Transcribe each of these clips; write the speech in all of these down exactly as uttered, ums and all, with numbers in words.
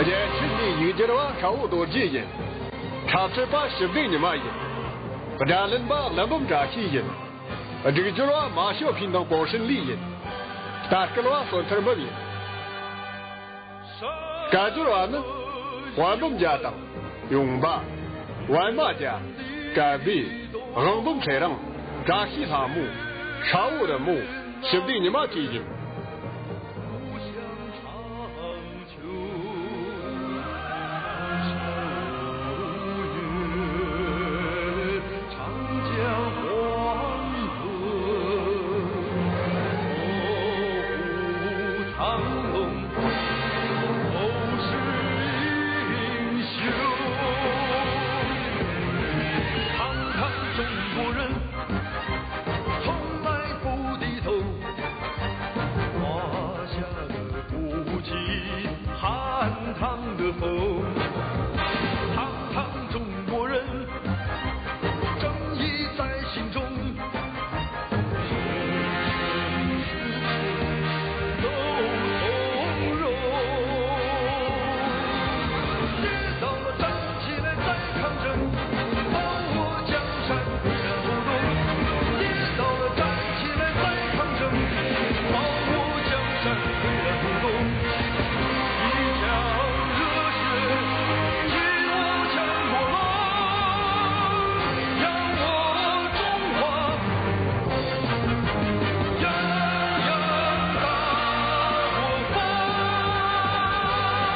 རྒྱལ་ཕྱི་ནས་ཡིག་སྒྱུར་བ་ཁྲ་བོ་རྡོ་རྗེ་ཡིན། འཁྲབ་ཁྲིད་པ་ཞི་བདེ་ཉི་མ་ཡིན། སྒྲ་ལེན་པ་ཀླུ་འབུམ་བཀྲ་ཤིས་ཡིན། སྒྲིག་སྦྱོར་བ་མ་ཞོ་ཕིན་དང་པོ་ཧྲིན་ལི་ཡིན། ལྟ་སྐུལ་བ་བསོད་ཐར་འབུམ་ཡིན། སྐད་སྒྱུར་བ་ནི། དཔལ་འབུམ་རྒྱལ་དང་། ཡུང་པ། པད་མ་རྒྱལ། སྐལ་བྷེ། དབང་འབུམ་ཚེ་རིང་། བཀྲ་ཤིས་ལྷ་མོ། ཤ་བོ་རི་མོ། ཞི་བདེ་ཉི་མ་བཅས་ཡིན།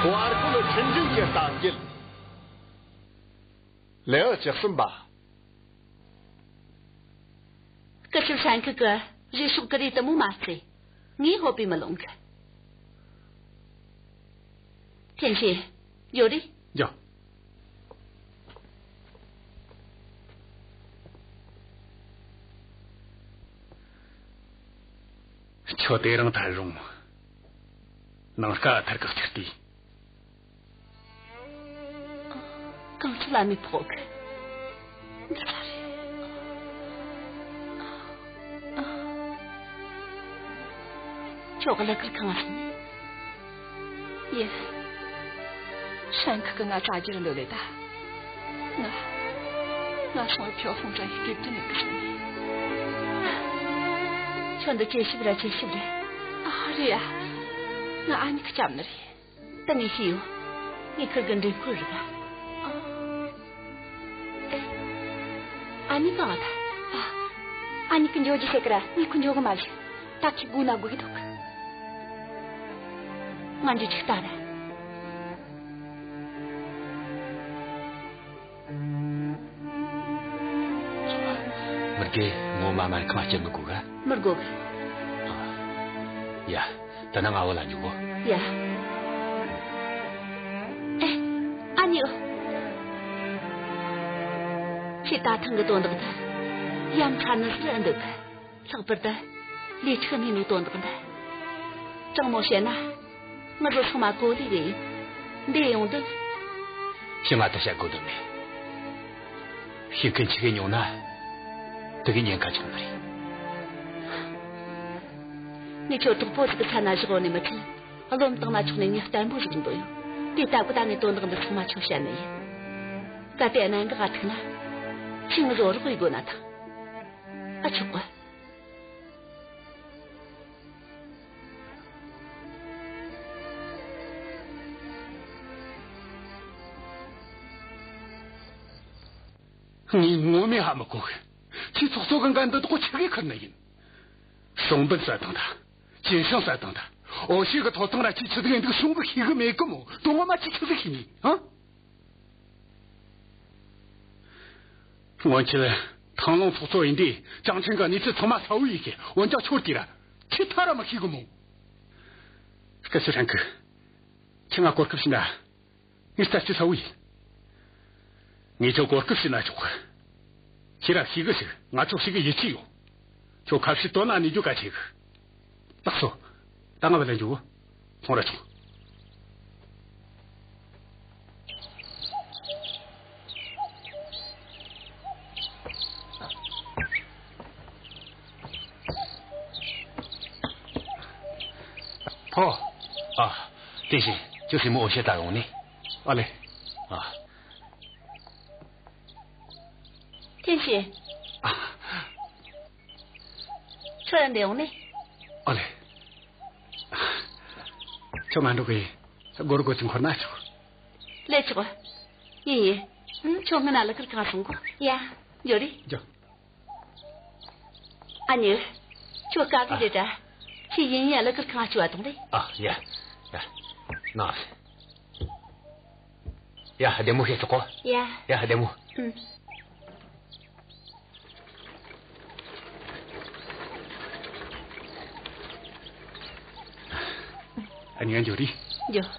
བར་སྐོར་ཁྲིམས་འཛིན་གྱི་གཏམ་རྒྱུད། ལེའུ་བཅུ་གསུམ་པ། སྐུ་ཞབས་ཧྲན་ཁི་གི་རེ་ཤོག་གི་རེད་དུ་མོ་མ་རྩེ། ངས་ཧོབ་པའི་མི་ལོང་གི། ཐེན་ཤེ། ཡོད་རེད། ཡོད། ཁྱོད་དེ་རིང་ཐར་རུང་། ནངས་ཀ་ཐར་གི་ཅིག་ལྟོས། གངས་ཆུ་ལ་མི་ཕོག་གི། འདི་ལ་རེད། ཁྱོད་གླུ་གར་ཁང་ང་སོང་ནི། ཡིན། ཧྲན་ཁི་གི་ང་དྲ་རྒྱར་འདོད་ལེ་ད། ང་། ང་སོང་བའི་ཕྱོགས་ཧྥུང་ཀྲང་གི་སྐེ་དུ་ནས་གི་སོང་ནི། ཁྱོད་འདི་ཇེ་ཞིབ་ར་ཇེ་ཞིབ་རེད། ཨ་རེད་ཡ། ང་ཨ་ནེ་གི་སྐྱབས་ནི་རེད། ད་ངས་ཤེས་ཡོད། ངས་ཁུར་གི་འདྲེན་ཁུལ་རེད་པ། ཨ། ཨེ། ཨ་ནེ་གང་ང་ད། ཨ། ཨ་ནེ་ཁུར་འགྱོ་རྒྱུ་བཤད་གི་ར་ངས་ཁུར་འགྱོ་གི་མ་བྱུང་། ད་ཁྱི་སྒུག་ན་སྒུག་གི་འདུག་གི། ང་འགྱོ་ཅིག་ལྟ་ར། མི་དགེ་ངོ་མ་མ་ཁ་སྐྱེ་མི་དགོས་ག། མི་དགོས་གི། ཡ། ད་ནང་ང་བུད་ལ་འཇུག་གོ། ཡ། ཨེ། ཨ་ནེ། ཁྱེད་ད་ཐེངས་གི་དོན་དག་འདི། ཡ་མཚན་ནི་ཟིག་ར་འདུག་གི། ལྷག་པར་དུ། ལས་ཁྲི་གནས་ནོ་དོན་དག་འདི། དྲང་མོ་བཤད་ན། ངུ་རོ་ཚང་མ་གོ་ལེ་རེད། འདི་ཡོང་དུས། ཞི་མ་ད་བཤད་དགོས་དོན་མེད། ཤེས་མཁན་ཆི་གེ་ཉུང་ན། དེ་གི་ཉེན་ཁ་ཆུང་ནི་རེད། ངས་ཁྱོད་གྲོགས་པོ་ཟིག་གི་ཚད་ན་བཞག་ཡོད་ནི་མི་ཚད། རློམ་བཏང་ན་ཆོག་ནི་མྱི་བརྟན་པོ་ཟིག་འདོད་ཡོད། དེ་ལྟ་གི་ད་ངས་དོན་དག་འདི་ཚང་མ་ཁྱོད་བཤད་ནི་ཡིན། གལ་ཏེ་གནད་འགག་ག་ཐུག་ན། ཁྱོས་ངུ་རོ་རོགས་ཡེད་དགོས་ན་ཐང་། ཨ་ཆོག་གི། ངས་ངོ་མས་ཧ་མི་གོ་གི། ཁྱོས་ཚོགས་གཙོ་གི་འགན་འདི་དག་ཆི་གིས་ཁུར་ནི་ཡིན། གསུང་འབུམ་གསལ་དང་ད། ཅིན་ཤང་གསལ་དང་ད། ཨོ་ཤེ་གི་ཐོབ་ཐང་ར་ཁྱོས་ཆི་ཟིག་ཡིན་འདུག་གསུང་གི་ཤེས་གི་མེད་གི་མོ། དོན་ངོ་མ་ཁྱོས་ཆི་ཟིག་ཤེས་ནི་ཨང་། སྔོན་ཆད་ཐང་ལུང་ཚོགས་གཙོ་ཡིན་དུས་ཅང་ཆེན་གི་གནས་ཚུལ་ཚང་མ་གསལ་བོ་ཡེ་གི། འོན་ཀྱང་ཁྱོད་དེ་ར་ཁྱོས་ཐ་ར་མི་ཤེས་གི་མོ། སྐུ་ཞབས་ཧྲན་ཁི། ཁྱོས་ང་གོ་སྐབས་ཤིག་ན། ངས་ལྟ་ཅི་གསལ་བོ་ཡིན། ངས་ཁྱོད་གོ་སྐབས་ཤིག་ན་ཆོག་གི། ཁྱོས་ར་ཤེས་གི་ཟིག། ང་ཆོ་ཞིག་གི་ཡིད་ཆེས་ཡོད། ཁྱོད་ཁ་བཤད་དོན་ན་གནས་རྒྱུ་གལ་ཆེ་གི། ལགས་སོ། ད་ང་བུད་ལ་འགྱོ། ཐོང་ར་ཆོག། ཕོ། ཨ། དེ་བཞིན་ཁྱོད་སྲས་མོ་ཨོ་ཤེ་ད་ཡོང་ནི། ཨ་ལེ། ཨ། ཐེན་ཤིན། ཨ། ཁྱོད་ཡང་འདི་ཡོང་ནི། ཨ་ལེ། ཁྱོད་ང་འགྲོ་གི་ཡིན། སྒོར་སྒོར་ཅིག་འཁོར་ན་ཆོག་ལས་ཆོག་ཡིན་ཡིན། ཨུམ། ཁྱོད་སྔོན་ན་ལི་ཁུར་ཁང་སོང་གོ། ཡ། འགྱོ་རེ། འགྱོ། ཨ་ནི། ཁྱོད་དཀའ་གི་རེད་དྲ། ཁྱེད་ཡིན་ཡིན་ལི་ཁུར་ཁང་བཅུག་བཏང་རེ། ཨ། ཡ། ཡ། ན། ཡ། བདེ་མོ་བྱས་ཆོག་གོ། ཡ། ཡ། བདེ་མོ། ཨུམ། ཨ་ནི་ཡང་འགྱོ་རེ། འགྱོ།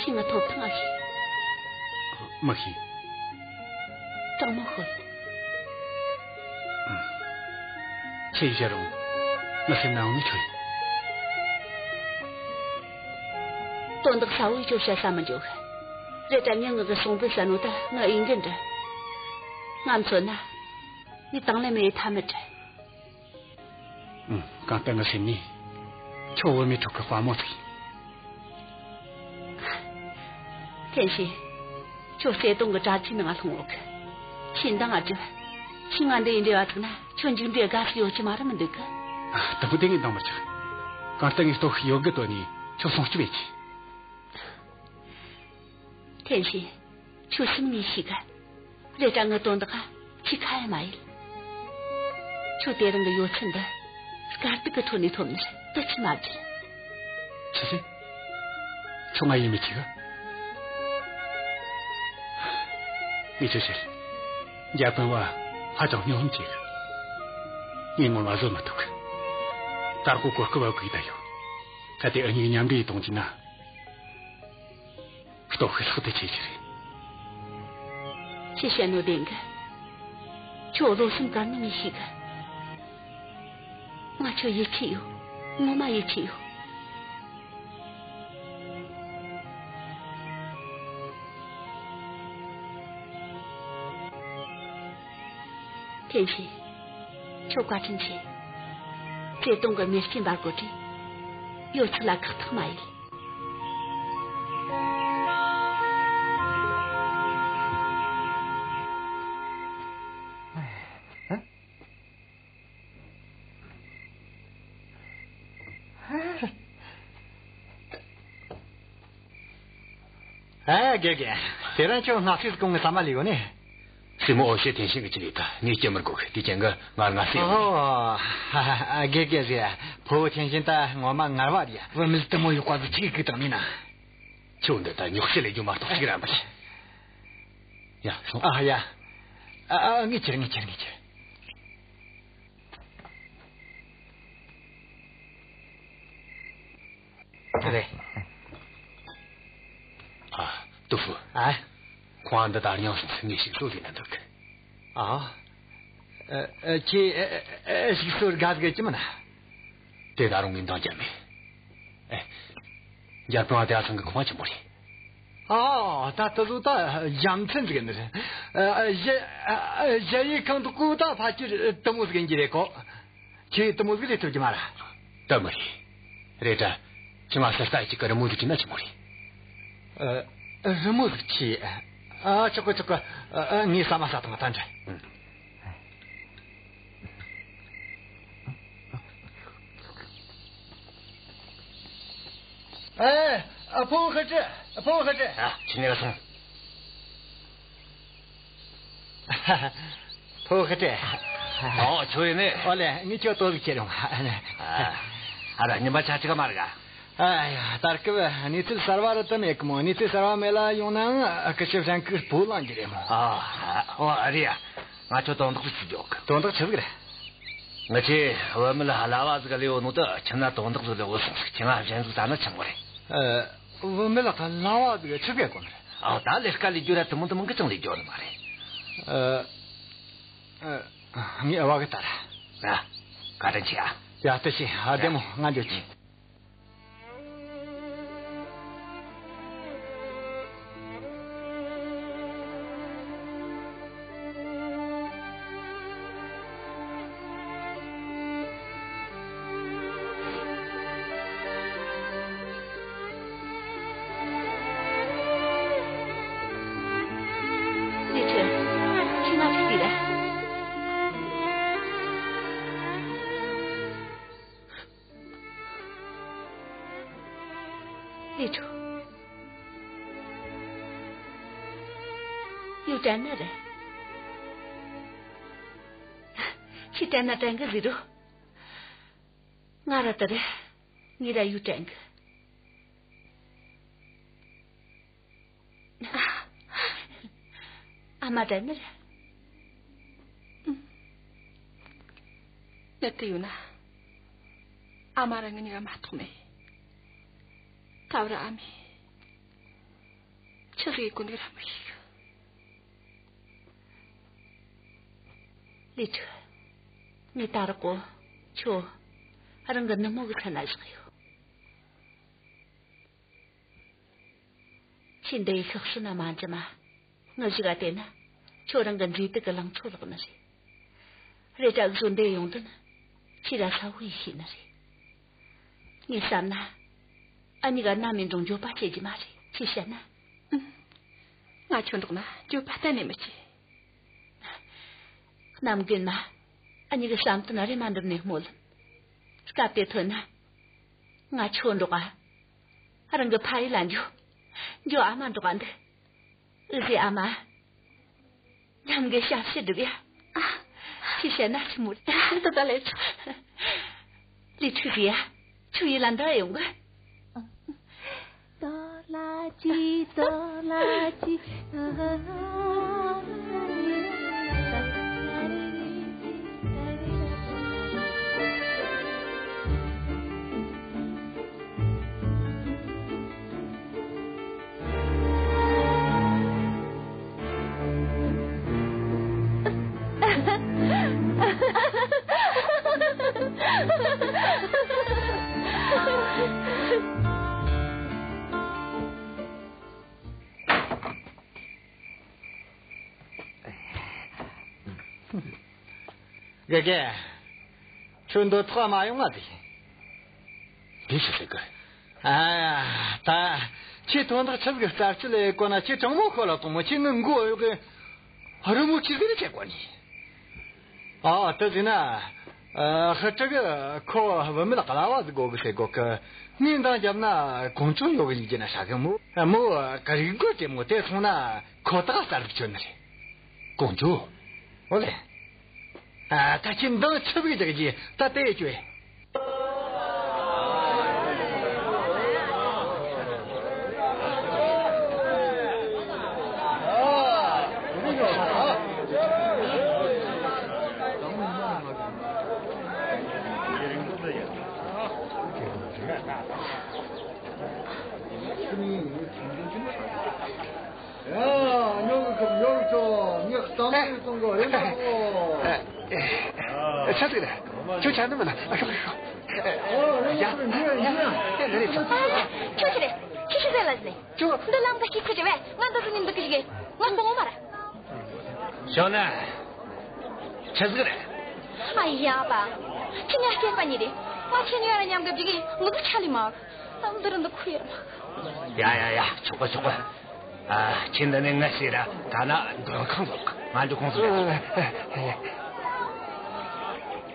ཁྱེད་ང་ཐོབ་ཐང་ཨེ་ཤེས། མི་ཤེས། དྲང་མོ་ཤོད། ཁྱེད་ཡིས་བཤད་རུང་ངའི་སེམས་ནང་མི་ཆོད། དོན་དག་གསལ་བོ་ཡིས་ཁྱོད་བཤད་ས་མི་འཇོག་རེད་དྲ། མྱི་ངག་གི་གསུང་འབུལ་ཟེར་ནོ་ད་ངའི་འོས་འགན་རེད། ང་མཚོན་ན། ངས་དང་ལེན་མི་ཡེད་ཐབས་མེད་རེད། ཨང་། གང་ལྟར་ངའི་སེམས་ནས་ཁྱོད་བུད་མེད་ཕྲུག་གི་དཔའ་མོ་ཟིག་ཡིན། ཐེན་ཤིན། ཁྱོད་བརྩེ་དུང་གི་དྲ་རྒྱའི་ནང་ལྷུང་ཡོད་གི། ཁྱེད་འདང་ང་སྒྲིལ། ཁྱེད་ང་འདི་ཡི་འབྲེལ་བ་བཙུགས་ན་ཁྱོད་མཇུག་འབྲས་དགའ་ཟིག་ཡོད་རྒྱུ་མ་རེད། མི་འདུག་གི། ཨ། དེ་མོ་དེ་ངས་འདང་མི་རྒྱག་གང་ལྟར་ངས་ལྟོ་ཤི་ཡོད་གི་དོན་ནི་ཁྱོད་སྲུང་སྐྱོབ་ཡེད་རྒྱུ། ཐེན་ཤིན། ཁྱོད་སེམས་ནས་ཤེས་ག་རེད་དྲ། ངའི་དོན་དག་ག་ཁྱོད་ཁ་ཡ་མ་ཡིན། ཁྱོད་དེ་རིང་གི་ཡོད་ཚད་འདི་དཀའ་སྡུག་གི་ཁྲོད་ནས་ཐོབ་ནི་རེད། དེ་ཁྱོས་མ་བརྗེད། ཆི་ཟེར། ཁྱོད་ང་ཡིད་མི་ཆེས་ག་ངས་ཁྱོད་ཤེས། འཇར་པན་བ་ཧ་ཅང་སྨྱོ་ཧམ་ཆེ་གི། ངས་ངོ་མ་བཟོད་མི་ཐུབ་གི། དར་གོ་གོ་སྐབས་བབ་གི་ད་ཡོད། གལ་ཏེ་འུ་གཉིས་མཉམ་འབྲེལ་ཡེད་གཏོང་རྒྱུ་ན། སྟོབས་ཤུགས་ལྷག་ཏུ་ཆེ་རྒྱུ་རེད། ཁྱོས་བཤད་ནོ་བདེན་གི། ཁྱོད་བློ་སེམས་དཀར་ནོ་ངས་ཤེས་གི། ང་ཁྱོད་ཡིད་ཆེས་ཡོད། ངོ་མ་ཡིད་ཆེས་ཡོད། ཐེན་ཤིན། ཁྱོད་བཀའ་དྲིན་ཆེ། བརྩེ་དུང་གི་མེ་ལྕེ་འབར་གོ་དུས། ཡོད་ཚད་ལ་ཁག་ཐེག་མ་ཡེད། ཨ། དགེ་རྒན། དེ་རིང་ཁྱོད་སྔ་ཕྱིར་གོང་གི་ཟ་མ་ལས་ཡོད་ནི། སྲས་མོ་འོ་ཤེས་ཐེན་ཤིན་གི་ཅི་ལས་ད་ངས་སྐྱེལ་མི་དགོས་གི། དེ་ཅན་གི་ངར་ང་སྲས་ཡོད་ནི། ཨོ། དགེ་རྒན་ཟེར། ཕུ་བོ་ཐེན་ཤིན་ད་ངོ་མ་ངར་བ་རེད། བུད་མེད་དེ་མོ་ཡག་པ་ཟིག་ཅིག་གི་དང་མིན་ན། ཁྱོད་འདི་ད་ཉོག་བཤད་ལས་རྒྱུ་མ་གཏོགས་ཅིག་ར་མ་རེད། ཡ། སོང་། ཨ། ཡ། ཨ། ཨ། ངས་ཁྱེར། ངས་ཁྱེར། ངས་ཁྱེར། རེད། ཨ། ཏུ་ཧྥུ། ཨ། ཁོང་འདི་ད་རྙིང་སོང་ཟིག་ངས་ཞིག་གསོ་ཟིག་ན་འདུག་ཨ། ཨ། ཨ། ཁྱེད། ཨ། ཨ། ཞིག་གསོ་དགའ་གི་ཅི་མིན་ན། དེ་ད་རུང་ངས་འདང་རྒྱབ་མེད། ཨེ། འཇར་པན་བ་དེ་ཨ་ཚང་གི་ཁང་བ་ཆེན་པོ་རེད། ཨ། ད་དེ་ཚོ་ད་རྒྱུ་མཚན་ཟིག་ཡིན་ནི་རེད། ཨ། གཞལ། ཨ། གཞལ་ཡས་ཁང་དེ་ཀོ་ད་ཕལ་ཆེར་དེ་མོ་ཟིག་ཡིན་གྱི་རེད་གོ། ཁྱེད་དེ་མོ་ཟིག་ལས་ཐུབ་ཀྱི་མ་རེད། ད་མི་རེད། རེད་དྲ། ཁྱེད་ང་ས་ལྟ་ཅིག་གི་རི་མོ་ཟིག་བྲིས་ན་ཆི་མོ་རེད། ཨ། རི་མོ་ཟིག་བྲིས། ཨ། ཆོག་གི། ཆོག་གི། ཨ། ངས་ཟ་མ་ཟ་དང་ད་འདྲ། ཨང་། ཨེ། ཨ། ཕུ་བོ་ཧི་ཀྲི། ཕུ་བོ་ཧི་ཀྲི། ཨ། ཁྱེད་ནས་སོང་། ཕུ་བོ་ཧི་ཀྲི། ཨོ། ཁྱོད་ཡིན་ནི། ཨོ་ལེ། ངས་ཁྱོད་ལྟོ་ཟིག་ཁྱེར་ཡོང་། ཨ། ཨ། ར་ཉིན་པ་ཆ་ཅིག་མ་རེད་ག་ཨ་ཡ། ད་སྐབས་གནས་ཚུལ་གསར་བ་རེ་དུ་མེད་གི་མོ། གནས་ཚུལ་གསར་བ་མེད་ལ་ཡོང་ནའང་སྐུ་ཞབས་ཧྲན་ཀུས་སྤོ་ལངས་རྒྱུ་རེད་མོ། ཨ། ཨོ། ཨ། རེད་ཡ། ང་ཚོ་དོན་དག་ཟིག་བརྗོད་གི། དོན་དག་ཆི་ཟིག་རེད། ངི་ཆོའི་བུད་མེད་གླ་བ་ཟིག་ལས་ཡོད་ནོ་ད་ཁྱིམ་ན་དོན་དག་ཟིག་ལས་ཡོད་སོང་ཟིག་ཁྱེད་ང་གཞན་ཟིག་ད་ནི་ཆི་མོ་རེད། ཨ། བུད་མེད་ལ་ག་ལ་བ་ཟིག་ཆི་གེ་གོ་ནི་རེད། ཨ། ད་ལས་ཀ་ལས་རྒྱུ་ར་དུ་མོ་དུ་མོ་གི་ཅང་ལས་རྒྱུ་ནི་མ་རེད། ཨ། ཨ། ངས་ཨ་བ་གི་ད་ར། ཨ། བཀའ་དྲིན་ཆེ་ཨ། ཡ། བཀྲ་ཤིས་ཨ། བདེ་མོ། ང་འགྱོ་གི། ལི་ཁྲི། ཁྱོས་ང་ཆི་ཟེར་ར། ལི་ཁྲི། ཡུས་དྲན་ནི་རེད། ཁྱོས་དྲན་ན་དྲན་གི་ཟེར་རོ། ང་ར་དེ་རེད། ངས་ར་ཡུས་དྲན་གི། ཨ་མ་དྲན་ནི་རེད། ངས་དེ་ཡོད་ན། ཨ་མ་ར་ངེད་གཉིས་ཀ་མ་གཏོགས་མེད། ད་བར་ཨ་མས་ཆི་ཟིག་གོ་ནི་ར་མི་ཤེས་གི། ལི་ཁྲི། ངས་ད་རག་གོ་ཁྱོད་རང་གི་ནུ་མོ་གི་ཁ་ན་བཞག་ཡོད། ཁྱོས་འདི་ཡི་ཤག་སུ་ན་མ་འཇི་མ། ངི་ཞིག་ག་བལྟས་ན་ཁྱོད་རང་གི་མཛེས་སྡུག་གི་ལང་ཚོ་ལག་ནི་རེད། རེད་དྲ་བཟོ་འདི་ཡོང་དོན་ཁྱོད་ར་ས་བོ་ཡིས་ཤེས་ནི་རེད། ངས་བསམ་ན། ཨ་མྱེས་ག་ན་མི་འགྲོ་འགྱོད་པ་བྱེད་རྒྱུ་མ་རེད། ཁྱོས་བཤད་ན། ཨུམ། ང་ཁྱོད་འགྲོགས་ན་འགྱོད་པ་གཏན་ནས་མི་བྱེད། གནམ་རྒན་མ། ཨ་མྱེས་གི་བསམ་དོན་རེ་མ་འགྲུབ་ནས་སྨོད་ལམ། སྐབས་དེ་ཐོན་ན། ང་ཁྱོད་འགྲོགས་ཨ། རང་གི་ཕ་ཡུལ་ལ་འགྱོ། འགྱོ་ཨ་མ་འགྲོགས་ཨ་འདི། ཨུ་ཟེ་ཨ་མ། ཉམས་གི་ཞབས་ཕྱི་སྒྲུབ་ཡ། ཨ། ཁྱོས་བཤད་ན་ཆི་མོ་རེད། འདི་ད་ལས་ཆོག་ལི་ཁྲི་ཟེར་ཡ། ཁྱོད་ཡིད་ལ་འདི་ཡོང་གི། དོ་ལ་ཅི་དོ་ལ་ཅི། དགེ་རྒན། ཁྱོད་འདོད་ཐོག་མ་ཡོང་ང་དེ། འདི་ཆི་ཟེར་གི། ཨ། ད་ཁྱོས་དོན་དག་ཆི་ཟིག་རྩད་གཅོད་ལས་གོ་ན། ཁྱོས་དྲང་མོ་ཤོད་ལ། དྲང་མོ་ཁྱོས་ངའི་མགོ་གཡོག་གི། རི་མོ་ཆི་ཟིག་རེད་བྱེད་གོ་ནི། ཨ། དེ་ཟེར་ན། ཨ། ཧི་ཀྲི་གིས་ཁོ་བུད་མེད་གླ་བ་ཟིག་དགོས་གི་ཟེར་གོ་གི། ངས་འདང་བརྒྱབ་ན་གོང་ཆུང་ཡོད་གི་ཡིན་རྒྱུ་ན་ཧྲ་གི། མོ་མོ་གི་རིག་རྒོད་དེ། མོ་དེ་སོང་ན་ཁོ་ཐག་རྩ་རིག་ཆོད་ནི་རེད། གོང་ཆུང་། ཨོ་ལེ། ཨ། ད་ཁྱོས་འདང་ཆི་ཟིག་རྒྱག་རྒྱུ། ད་དེ་ཡེ་ཆོག་ཨེ། ཡ། ཉོ་གི་ཁབ་ཉོ་གི་ཆོག་ངས་གཏམ་རེ་གཏོང་གོ་རེད་མ་གོ། ཨེ། ཆ་ཟིག་རེད། ཁྱོད་ཆ་ནི་མིན་ན། ཨ། ཤོག་ཤོག་ཨོ། རེད། ཡ། ཡ། ཡ། ཡ། ཨེ། རེད་རེད། ཨ། ཁྱོད་ཆི་རེད། ཁྱོད་ཆི་ཟེར་ལ་ཟིན་ནས། ཁྱོད། འདི་ལམ་ཁ་སྐྱིད་ཁ་རེད་བས། ང་འདི་ཟིན་ནས་འདུག་གི་ཞིག་ང་དགོངས་མ་ར། ཞོ་ན། ཆི་ཟིག་རེད། ཨ་ཡ་པ། ཁྱོད་ངའི་སྐྱེས་པ་ཉིད་རེད། ང་ཁྱེད་གཉིས་ཀ་ར་མཉམ་གི་བསྡད་གི། ངུ་གི་ཆ་ལི་མ། ཨ། འདི་རུ་འདི་ཁུ་ཡར་མ། ཡ་ཡ་ཡ། ཆོག་གི་ཆོག་གི། ཨ། ཁྱེད་འདི་ནས་ངལ་གསོས་ར། ད་ན་མགྲོན་ཁང་ཚོགས། ང་འགྲོ། ཁོང་ཚོ་རེད།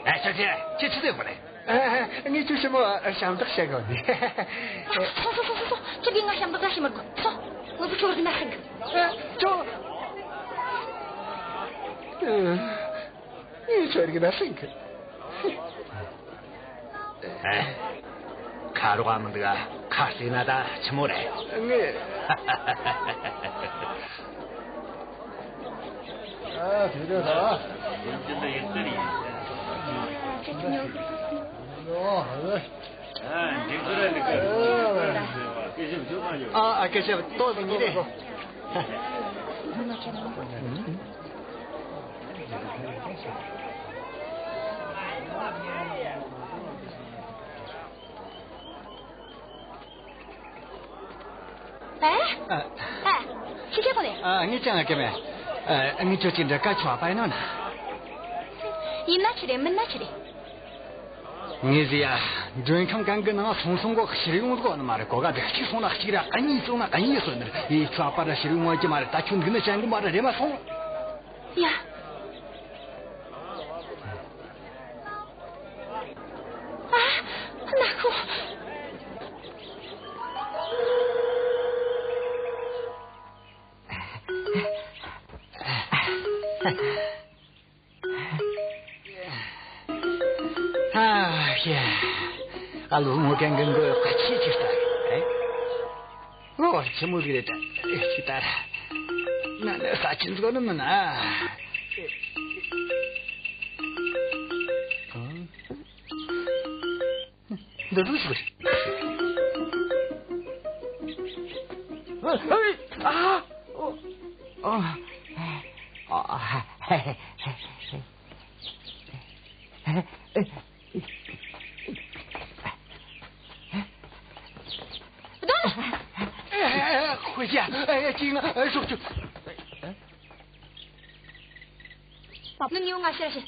ཨེ། ཤ་ཚེ། ཁྱེད་ཆི་ཟེར་གོ་ནས། ཨ། ངས་ཁྱོད་ཞི་མོ་ཞབས་འདེགས་བྱེད་གོ་ནི། སོང་སོང་སོང་སོང་། ཁྱེད་ཀྱིས་ང་ཞབས་འདེགས་ག་བྱེད་མི་དགོས། སོང་། ངུ་གི་ཁྱོད་རིག་ན་ཤེས་གི། ཨ། ཁྱོད། ངས་ཁྱོད་རིག་ན་ཤེས་གི། ཨེ། ཁ་རོག་ག་མི་འདུག་ག་ཁ་རྩེ་ན་ད་ཆི་མོ་རེད། ངས། ཨ། དེ་འདྲ་ད། ཨ། འཇིགས་ཚུལ་རེད་འདུག་ག་ཨ། ཨ། ཨ། སྐད་ཆ་ཏོག་ཙམ་ཉན་རེ། ཨེ། ཨ། ཨེ། ཁྱེད་ཀྱིས་པོ་ནས། ཨ། ངས་ཅང་ཨེ་གི་མེད། ཨ། ངས་ཁྱོད་ཀྱི་འདྲི་ཁ་ཆོག་པ་ཡིན་ནོ་ན། ཡིན་ན་ཆི་རེད། མིན་ན་ཆི་རེད། ངས་ཟེར་ཡ། མགྲོན་ཁང་གང་གི་ནང་སོང་སོང་གོ་ཕྱིར་ཡོང་གོ་ནི་མ་རེད། གོ་ག་དེ་གཅིག་སོང་ན་གཅིག་ར། ཨ། གཉིས་སོང་ན་ཨ། གཉིས་སོང་ནི་རེད། ཡིན་ཆོག་པ་ར་ཕྱིར་ཡོང་བ་གི་མ་རེད། ད་ཁྱོད་འདུག་ན་ཅང་གི་མ་རེད། རེམ་མ་སོང་། ཡ། ཨ། ནག་པོ། ཨ་ཡ། ཨ་ལོ། ངོ་གན་གན་གོ་ཡོད་ཁ་ཆེ་ཆེ་ལྟ་རེད། ཨོ། ཆི་མོ་ཟིག་རེད་ད། ཨེ། ཅི་ལྟར། ན་ནི་ས་ཆེན་ཟིག་ནི་མིན་ན། འདི་ཟིག་ཟིག་རེད། ཨ། ཨོ། ཨ། ཨ། ཨེ། ཧོ་ཡ། ཨེ། ཅིག་ན། ཨེ། ཤོག་ཅུ། ནམ་ཡོང་ང་ཤེས་ཤེས།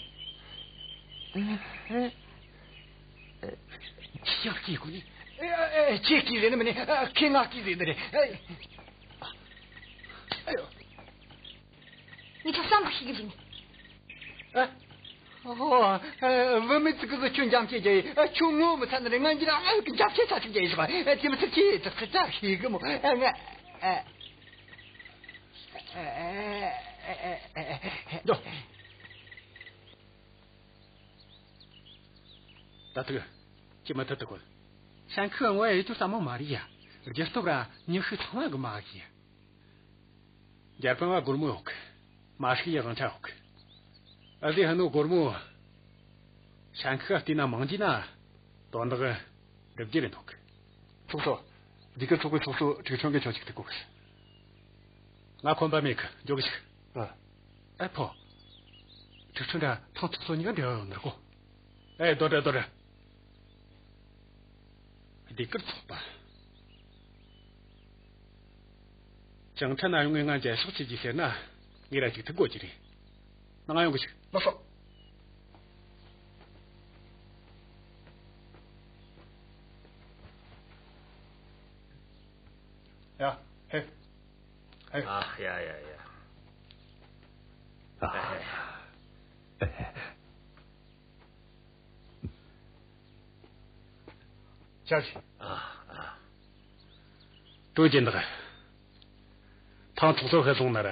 ཤག་གི་ཀུ་ནི། ཨེ། ཨེ། ཁྱེད་ཀྱི་རེད་ནི་མིན་ནི། ཨ། ཁྱེད་ང་གི་རེད་ནི་རེད། ཨེ། ཨ་ཡོ། ངས་ཁྱོད་བསམ་ཤེས་གི་ཟིན། ཨ། ཨོ། ཨ། བུད་མེད་ཅིག་གིས་ཁྱོད་འཇམ་ཆེ་རྒྱ་ཡིན། ཨ། ཁྱོད་ངོ་མི་ཚ་ནི་རེད། ང་འགྱུར། ཨ། འཇམ་ཆེ་ཚ་ཆེ་རྒྱ་ཡིན་ཤག་ཨ། དེ་མི་ཚིག་ཆེ་ཚིག་ཚིག་ཚ་ཤེས་གི་མོ། ཨ། ང་། ཨ། ཨ། ཨ། འདུག་ད་ཐུག་ཅི་མ་ཐུབ་ཐུབ་གོ། ཧྲན་ཁི་ངོ་ཡ་ཡི་ཐུར་ས་མོ་མ་རེད་ཡ། རྒྱལ་སྟོབས་ར་མྱི་ཤི་ཚང་མ་གི་མ་གི་ཡ། རྒྱལ་ཕམ་བ་སྒོར་མོ་ཡོད་གི། མ་ཤི་ཡ་དབང་ཆ་ཡོད་གི། ཨ་ཟི་ཧ་ནོ་སྒོར་མོ་ཧྲན་ཁི་ག་བལྟས་ན་མང་རྒྱུ་ན་དོན་དག་འགྲུབ་རྒྱུ་རེད་འདུག་གི། ཚོགས་གཙོ། སྡེ་ཁུལ་ཚོགས་པའི་ཚོགས་གཙོ་ཁྲིག་ཆོན་གི་ཁྱོད་ཅིག་ཐུག་གོ་གི། ང་ཁོམ་པ་མེད་གི། འགྱོ་གི་ཆུག་ཨ། ཨེ་ཕོ། ཁྲིག་ཆོན་ར་ཐང་ཚོགས་གཙོ་གཉིས་ཀ་འབྲེལ་བ་ཡོད་ནི་རེད་གོ། ཨེ། རྡོ་ར་རྡོ་ར། སྡེ་ཁུལ་ཚོགས་པ། ཅང་ཁྲ་ན་ཡོང་ངས་ང་མཇལ་ཕྱོགས་བྱེད་རྒྱུ་ཟེར་ན། ངས་ར་ཅིག་ཐུག་དགོས་ཀྱི་རེད། ནང་ཡོང་གི་ཆུག་ལགས་སོ། ཡ། ཧེ། ཧེ། ཨ། ཡ་ཡ་ཡ། ཨ། ཅག་ཅིག་ཨ། ཨ། ཀྲུའུ་ཅན་བདག་ཐང་ཚོགས་གཙོ་ཧེ་སོང་ན་ར།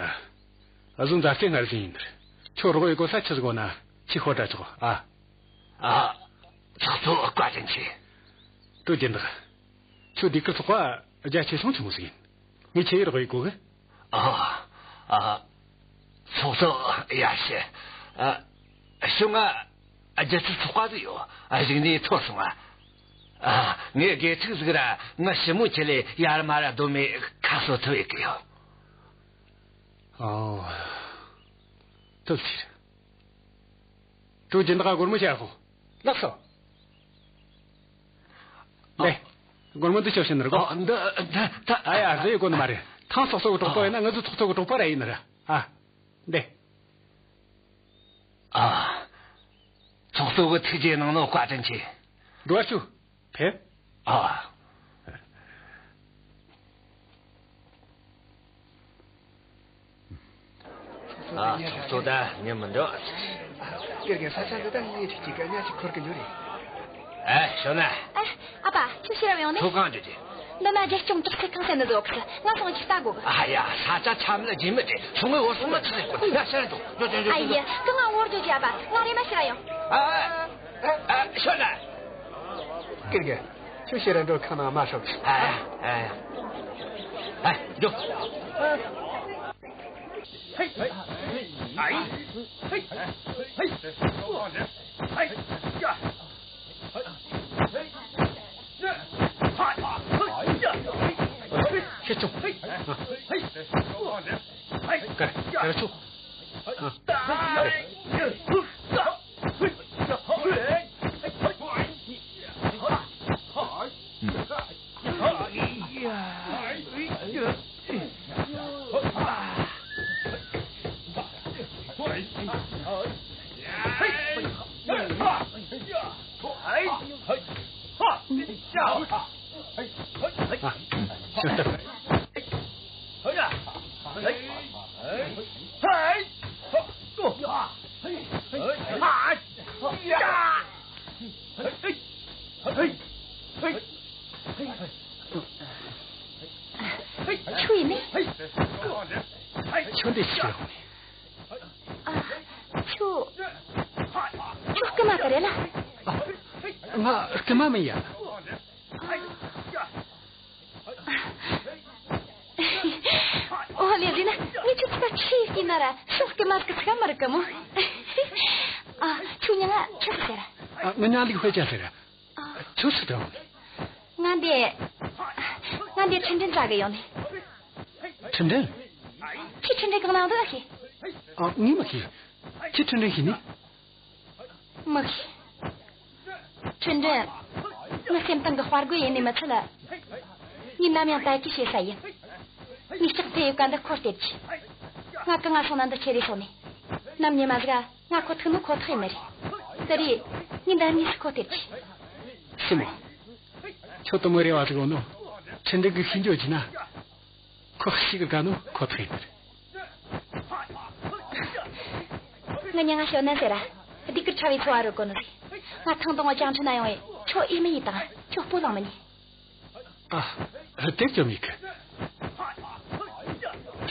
ཨ་ཟུང་མཛའ་བརྩེ་སྔར་བཞིན་ཡིན་ནི་རེད། ཁྱོད་རོགས་ཡེད་དགོས་ས་ཆི་ཟིག་ཡོད་ན་ཁྱོས་ཤོད་དྲ་ཆོག་ཨ། ཨ། ཚོགས་གཙོ་བཀའ་དྲིན་ཆེ། ཀྲུའུ་ཅན་བདག་ཁྱོད་སྡེ་ཁུལ་ཚོགས་པ་རྒྱ་ཆེ་ཆུང་ཆི་མོ་ཟིག་ཡིན། ངས་ཁྱེད་ཡི་རོགས་ཡེད་དགོས་གི། ཨ། ཨ། ཚོགས་གཙོ། ཡ་ཤི། ཨ། ཤུ་ང་རྒྱལ་ཚོགས་ཚོགས་པ་ཟིག་ཡོད། ཨ། གཞུག་ནས་ཐོན་སོང་ང་། ཨ། ངས་དགེ་ཕྲུག་ཟིག་ར་ང་ཞི་མོ་ཁྲིད་ལས་ཡར་མར་ར་སྡོད་མེད་ཁ་གསོ་ཐུབ་ཡེད་གི་ཡོད། ཨོ། ཐུབ་ཟེར། ཀྲུའུ་ཅན་བདག་སྒོར་མོ་བྱ་ཧོ། ལགས་སོ། ལེ། སྒོར་མོ་འདི་ཆོག་ཤེས་ནི་རེད་གོ། ཨ། འདི། འདི་ད། ཨ་ཡ། འདི་ཡི་གོ་ནི་མ་རེད། ཐང་ཚོགས་གཙོ་གི་གྲོགས་པོ་ཡིན་ན་ང་ཚོའི་ཚོགས་གཙོ་གི་གྲོགས་པོ་ར་ཡིན་ནི་རེད། ཨ། འདི། ཨ། ཚོགས་གཙོ་གི་ཐུགས་རྗེ་གནང་ནོ་བཀའ་དྲིན་ཆེ། འགྲོ་བ་ཆུ། ཕེབས། ཨ། ཨ། ཚོགས་གཙོ་ད་ཉན་མི་འདོད། ཀིར་གི་ས་ཆ་འདི་ད་ངའི་ཁྲིག་ཅིག་ག་ཉ་ཅིག་འཁོར་གི་འགྱོ་རེད། ཨེ། ཞོ་ན། ཨེ། ཨ་ཕ། ཁྱོད་ཕྱིར་ར་ཡོང་ནི། ཁྱོད་གང་འགྱོ་རྒྱུ། འདི་ན་རྒྱལ་སྐྱོང་དྲག་ཆེ་ཁང་ཟེར་ནི་འདུག་གི། ང་སོང་ཅིག་ལྟ་དགོས་གི། ཨ་ཡ། ས་ཆ་ཆ་མེད་ལ་རྗེས་མེད་རེད། སོང་ངས་འོར་སོང་ན་ཆི་ཟེར་གོ། ཡ། ཕྱིར་ར་འགྱོ། འགྱོ་འགྱོ་འགྱོ། ཨ་ཡ། ཀི་ང་འོར་འགྱོ་རྒྱུ། ཨ་ཕ། ང་རེམ་མ་ཕྱིར་ར་ཡོང་། ཨ། ཨ། ཨ། ཞོ་ན། ཀིར་གི། ཁྱོད་ཕྱིར་ར་འགྲོ། ཁང་ནང་མ་ཤོག་ཨ། ཨ། ཨ། འགྱོ། ཆོག་ཧེ། ཧེ། ཧེ། ཀ་ར། ཀ་ར་ཆོག་ཁྱོད་ཡིན་ནི། ཁྱོད་འདི་ཕྱིར་ཡོང་ནི། ཨ། ཁྱོད། ཁྱོད་རྐུན་མ་དེ་རེད་ལ། ཨ། ང་རྐུན་མ་མིན་ཡ། ཨོ་ལེ་ལེ་ན། ངས་ཁྱོད་ཚོ་ཆི་ཡིན་ན་ར་ཤོག་རྐུན་མ་གི་ཚ་མ་རིག་གི་མོ། ཨ། ཁྱོད་མྱིང་ང་ཆི་ཟེར། ཨ། ངའི་མྱིང་ལིའུ་ཧུའེ་ཅན་ཟེར། ཨ། ཁྱོད་སུ་དང་། ང་འདི། ང་འདི་ཁྲིན་ཀྲིན་བཙལ་གི་ཡོང་ནི། ཁྲིན་ཀྲིན། ཁྱོས་ཁྲིན་ཀྲིན་གང་ན་འདུག་ཨེ་ཤེས། ཨ། ངས་མི་ཤེས། ཁྱོས་ཁྲིན་ཀྲིན་ཤེས་ནི། མི་ཤེས། ཁྲིན་ཀྲིན། ངའི་སེམས་གཏིང་གི་དཔའ་རྒོད་ཡིན་ནི་མི་ཚད་ལ། ངས་ནམ་ཡང་དད་གུས་བྱེད་ས་ཡིན། ངས་ལྕགས་ཕུད་ཡོད་ཀ་འདི་ཁོར་སྟེར་གྱིས། ང་གང་ང་སོང་ན་འདི་ཁྱེར་རེ་སོང་ནི། ནམ་ཉི་མ་ཟིག་ག་ང་ཁོ་ཐུག་ནོ་ཁོ་ཐག་ཡིན་ནི་རེད། དེ་རེད། ངས་འདི་དངོས་སུ་ཁོ་སྟེར་གྱིས། ཞི་མོ། ཁྱོད་དུ་མོ་རེ་བ་ཟིག་ཡོད་ནོ། ཁྲིན་ཀྲིན་གི་ཤི་འགྱོ་གྱིས་ན། ཁོ་ཤི་གི་དགའ་ནོ་ཁོ་ཐག་ཡིན་ནི་རེད། ངའི་མྱིང་ང་ཞའོ་ནན་ཟེར་ར། སྡུག་གི་ཕྲ་བའི་འཚོ་བ་རོལ་གོ་ནོ་ཟིག་ང་ཐེངས་དང་པོ་ཅང་ཁྲིན་ན་ཡོང་བས་ཁྱོད་ཨེ་མི་ཡིས་དང་ཁྱོད་སྤོ་ལངས་མི་ཉན། ཨ། དེབ་ཅོ་མེད་གི།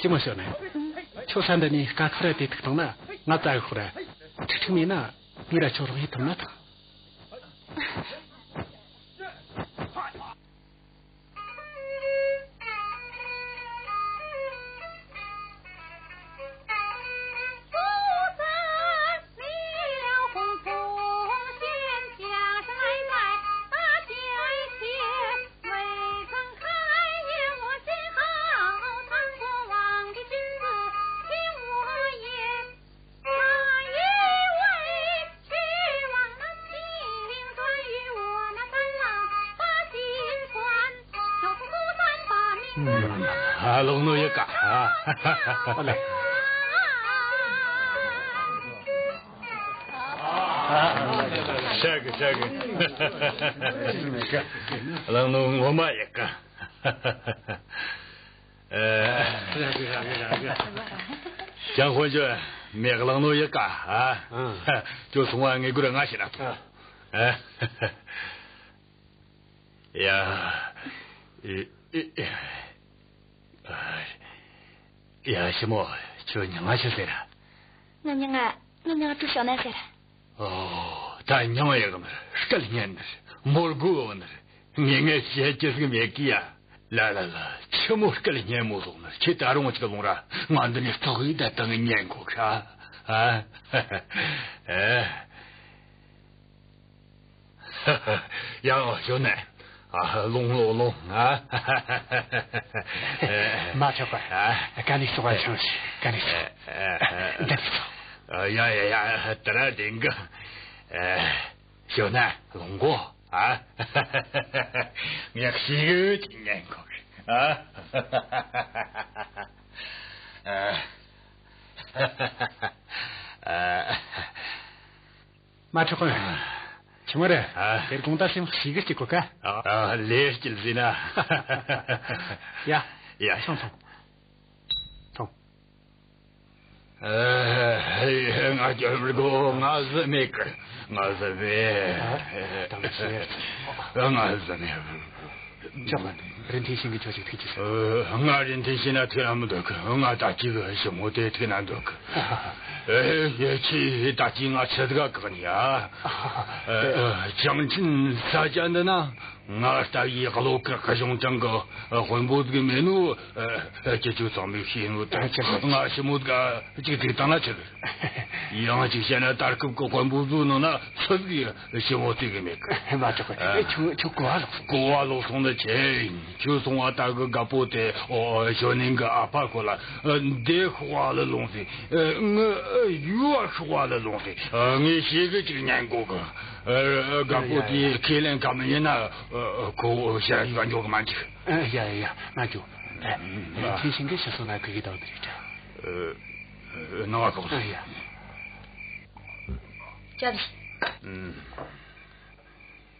ཞི་མོ་ཞོ་ནི། ཁྱོད་ས་འདི་ནས་དཀའ་ཁག་ར་དེ་ཐུག་བཏང་ན་ང་བཙལ་ཤོག་ར། ཁྲིག་ཁྲིག་མེད་ན་ངས་ར་ཁྱོད་རོགས་ཡེད་ཐུབ་ན་ཐང་། ཨ། ལོག་ནོ་ཡི་ཀ། ཨ། ཨ་ལེ། ཤ་གི་ཤ་གི། ལོག་ནོ་ངོ་མ་ཡི་ཀ། ཨ། ཅང་ཧོན་ཅོ་མེ་གླང་ནོ་ཡི་ཀ། ཨ། ཨ། ཁྱོད་སོང་བ་ངའི་སྒོར་ང་ཞིག་ན་ཐོངས། ཨ། ཡ། ཨེ། ཨེ། ཨེ། ཡ། ཞི་མོ། ཁྱོད་མྱིང་ང་ཆི་ཟེར། ངའི་མྱིང་ང་། ངའི་མྱིང་ང་ཀྲུའུ་ཞའོ་ནན་ཟེར། ཨོ། ད་མྱིང་ཡག་ནི། སྐད་སྙན་ནི། མོ་དགོད་ནི། ངས་ངས་བཤད་རྒྱུ་ཟིག་མེད་གི་ཡ། ལ་ལ་ལ། ཆི་མོ་སྐད་སྙན་མོ་ཟིག་ནི། ཁྱེད་ད་རུང་ཅིག་ལོངས་ར། ང་འདི་ནས་ཙོག་གེ་བསྡད་བཏང་ཉན་གོ་ཁ། ཨ། ཨེ། ཡ། ཞོ་ནན། ཨ། ལོངས་ལོངས་ལོངས། ཨ། མ་ཆོག་པ། ཨ། ཀ་ནས་ཆོག་པ་ཆང་ཞིག་ཀ་ནས་ཆོག་ཨ། འདི་ནས་ཆོག་ཨ། ཡ་ཡ་ཡ། དེ་ར་དེང་གི། ཨ། ཞོ་ནན་ལོངས་གོ། ཨ། ངས་ཤེས་གི་ཅིག་ཉན་གོ་གི། ཨ། ཨ། མ་ཆོག་གི། ཆི་མོ་རེད། ཨ། དེར་དགོང་དག་སེམས་ཤིག་གི་ཅིག་གོ་ཀ་ཨ། ལས་སྐྱིད་ཟིན་ན། ཡ། ཡ། སོང་སོང་། ཐོང་། ཨ། ང་ཅོ་མི་དགོ། ང་ཟི་མེད་གི། ང་ཟི་མེད། ཨ། དམ་ཟི་མེད། ང་ཟི་མེད། ཅོག་ལ་རིན་ཐེན་ཤིན་གི་ཅོ་ཅིག་ཐུག་ཅི་ཟེར། ཨ། ང་རིན་ཐེན་ཤིན་ན་ཐུག་ན་མི་འདོད་གི། ང་ད་ཅི་གི་ཞི་མོ་དེ་ཐུག་ན་འདོད་གི། ཨེ། ཡེ་ཆི་ད་ཅི་ང་ཆི་ཟིག་ག་བཀག་ནི་ཡ། ཨ། ཨ། ཅང་ཆིན་ས་ཆ་འདི་ན་ང་ལྟ་བུའི་བློ་དཀར་གཞུང་དྲང་གི་དཔོན་པོ་ཟིག་མེད་ནོ། ཨ། ཁྱེད་ཆོ་ཚང་མས་ཤེས་ནོ་ད། ང་ཞི་མོ་ཟིག་ག་ཅིག་ཐུག་བཏང་ན་ཆི་ཟིག། ཡང་ཅིག་བཤད་ན་ད་སྐབས་ཀྱི་དཔོན་པོ་ཚོའི་ནང་ན་སུ་ཟིག་ཞི་མོ་བརྩི་གི་མེད་གི། མ་ཆོག་གི། ཨ། ཁྱོད་ཁྱོད་གོ་བ་ལོག་སོང་། གོ་བ་ལོག་སོང་ན། ཆེ། ཁྱོད་སོང་བ་ད་གི་རྒད་པོ་དེ། ཨོ། ཞོ་ནིང་གི་ཨ་ཕ་ཁོ་ལ། ཨ། འདི་ཤོག་བ་ལ་ལོངས་ཟེར། ཨ། ངི་ཡུལ་བ་ཤོག་བ་ལ་ལོངས་ཟེར། ཨ། ངས་ཞེ་གི་ཅིག་ཉན་གོ་གི། ཨ། རྒད་པོ་དེ་ཁས་ལེན་ག་མི་ཉན་ན། ཨ། ཁོ་ཞ་ཡུལ་བ་འཇོག་གི་མ་འཇུག་ཨ། ཡ་ཡ་ཡ། ང་འཇུག་ཨ། ཨ། ཁྱེད་ཤིང་གི་ཕྱི་སོ་ན་གི་གི་དང་དེ་རེད། ཨ། ནང་བ་ཁོག་ཨ། ཡ། ཅབ།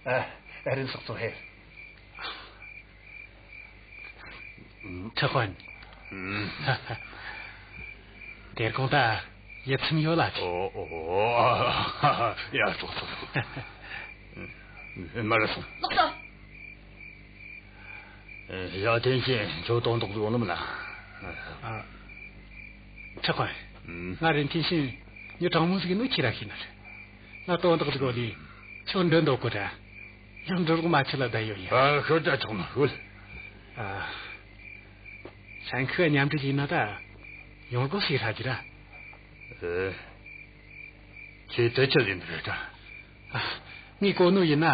ཨ། ཨ། རིན་སོགས་ཚོ་ཧེ། ཁྲི་དཔོན། ཨུམ། དེར་གོང་ད་ཡིད་ཚིམ་ཡོད་ལ། ཨོ། ཨོ། ཡ། ཙོག་ཙོག་མར་སོང་། ལགས་སོ། ཡ། ཐེན་ཤིན། ཁྱོད་དོན་དག་ཡོང་ལམ་ལ། ཨ། ཁྲི་དཔོན། ཨུམ། ང་རིན་ཐེན་ཤིན་ཉི་དྲང་མོ་ཟིག་ནོ་ཁྱེད་ར་ཤེས་ན་རེད། ང་དོན་དག་ཟིག་གོ་ལི། ཁྱོད་འདྲི་འདོད་གོ་ར། ཡང་འདྲི་རོགས་མ་ཆི་ལ་བསྡད་ཡོད་ཡ། ཨ། ཤོད་ད་ཆོག་ན་ཤོད། ཨ། ཧྲན་ཁི་མཉམ་འབྲེལ་ཡིན་ན་ད་ཡོང་སྒོ་ཞིག་ཧྲ་གི་ར། ཨེ། ཁྱེད་དེ་ཆི་ཟིན་རེད་ད། ཨ། ངས་གོ་ནོ་ཡིན་ན།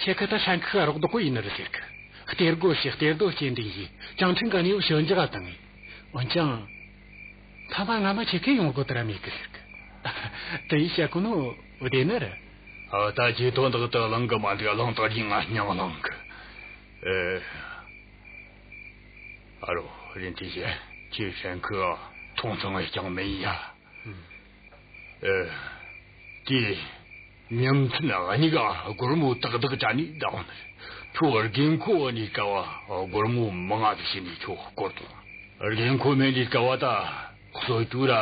ཁྱེད་ཁ་ད་ཧྲན་ཁི་རོགས་ལྡོག་གོ་ཡིན་ནི་རེད་ཟེར་གི། གཏེར་སྒོ་ཞིག་གཏེར་རྡོ་སྐྱེལ་འདྲེན་ཡིས་ཅང་ཁྲིན་ག་ནས་ཞོད་འཇགས་བཏང་ངས། འོན་ཀྱང་། མཐའ་མ་ང་མ་ཁྱེད་ཁས་ཡོང་སྒོ་དེ་ར་མེད་གི་ཟེར་གི། དེ་ཡིས་བཤད་གོ་ནོ་བདེན་ནི་རེད། ཨ། ད་ཁྱེད་དོན་དག་དེ་གླེང་གི་མ་འདུག་གླེང་དག་རྒྱུ་ང་སྙིང་གླེང་གི། ཨེ། ཨ་རོ། རིན་ཐེན་ཤིན། ཁྱེད་ཧྲན་ཁི་མཐོང་ཚང་བས་ཀྱང་མིན་ཡ། ཨེ། དེ་ཉིན་མཚན་གཉིས་ཀ་སྒོར་མོ་ཏག་ཏག་སྤྲད་ནས་བསྡད་ནི། ཁྱོད་དགོས་མཁོ་ནས་སྐབས་བ་སྒོར་མོ་མང་ང་ཟིག་བྱིན་ནས་ཁྱོད་སྐོར་དང་། དགོས་མཁོ་མེད་ནས་སྐབས་བ་ད་གསོད་རྒྱུ་ར།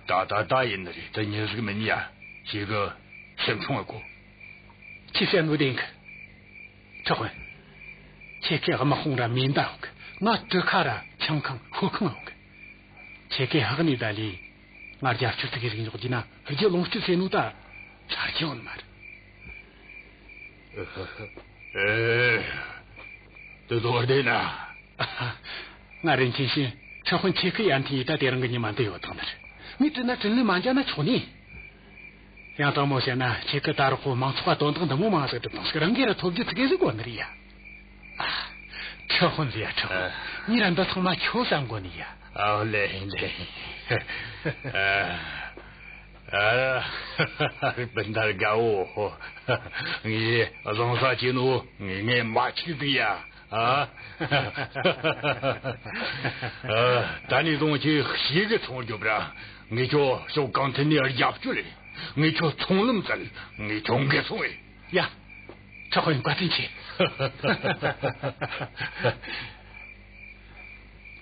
ད་ད་ད་ཡིན་ནི་རེད། དེ་མྱི་ཟིག་མིན་ཡ། ཞེ་གི་སེམས་ཆུང་བ་གོ། ཁྱེད་བཤད་ནོ་བདེན་གི། ཁྲི་དཔོན། ཁྱེད་ཀྱི་དམག་དཔུང་ར་མེ་མདའ་ཡོད་གི། ང་གྲུ་ཁ་ར་ཆང་ཁང་ཤོ་ཁང་ཡོད་གི། ཁྱེད་ཀྱི་ཧག་ནས་ད་ལས་ང་རྒྱབ་སྐྱོར་ཙི་གེ་ཟིག་འཇོག་རྒྱུ་ན་རྒྱུ་ལོངས་སྤྱོད་ཟེར་ནོ་ད་ཆ་རྒྱུ་ཡོད་ནི་མ་རེད། ཨེ། དེ་ཚོ་བདེན་ན། ང་རིན་ཆེན་ཤིན། ཁྲི་དཔོན་ཁྱེད་ཀྱི་ཡར་འཐེན་ཡིན་ད། དེ་རིང་གི་ཉི་མ་འདི་ཡོད་དང་ནི་རེད། ངས་དྲིས་ན་དྲིན་ལན་མ་འཇལ་ན་ཆོག་ནི། ཡང་དྲང་མོ་བཤད་ན་ཁྱེད་ཀྱི་ད་རོགས་པོ་མང་ཚོགས་པ་དོན་དག་འདི་མོ་མང་ཟིག་སྒྲུབ་དང་ཟིག་རང་གིས་ར་ཐོབ་རྒྱུ་ཙི་གེ་ཟིག་གོ་ནི་རེད་ཡ། ཨ། ཁྲི་དཔོན་ཟེར་ཡ། ཁྲི་དཔོན། ཨ། ངས་ར་འདི་ཚང་མ་ཁྱོད་བསམ་གོ་ནི་ཡ། ཨ། ལེ་ལེ། ཨ། ཨ། སྤུན་ཟླ་དགའ་བོ། ངས་བཟང་ས་བྱས་ནོ་ངས་ངས་མ་འཆུག་ཟིག་ཡ། ཨ། ཨ། ད་ནས་བཟུང་ཁྱོས་ཞེ་གི་ཚོང་རྒྱོབ་ར། ངས་ཁྱོད་ཕྱོགས་གང་ཐད་ནས་རྒྱབ་སྐྱོར་ལས། ངས་ཁྱོད་ཚོང་ལམ་བཙལ། ངས་ཁྱོད་འགན་སྲུང་བས། ཡ། ཁྲི་དཔོན་བཀའ་དྲིན་ཆེ།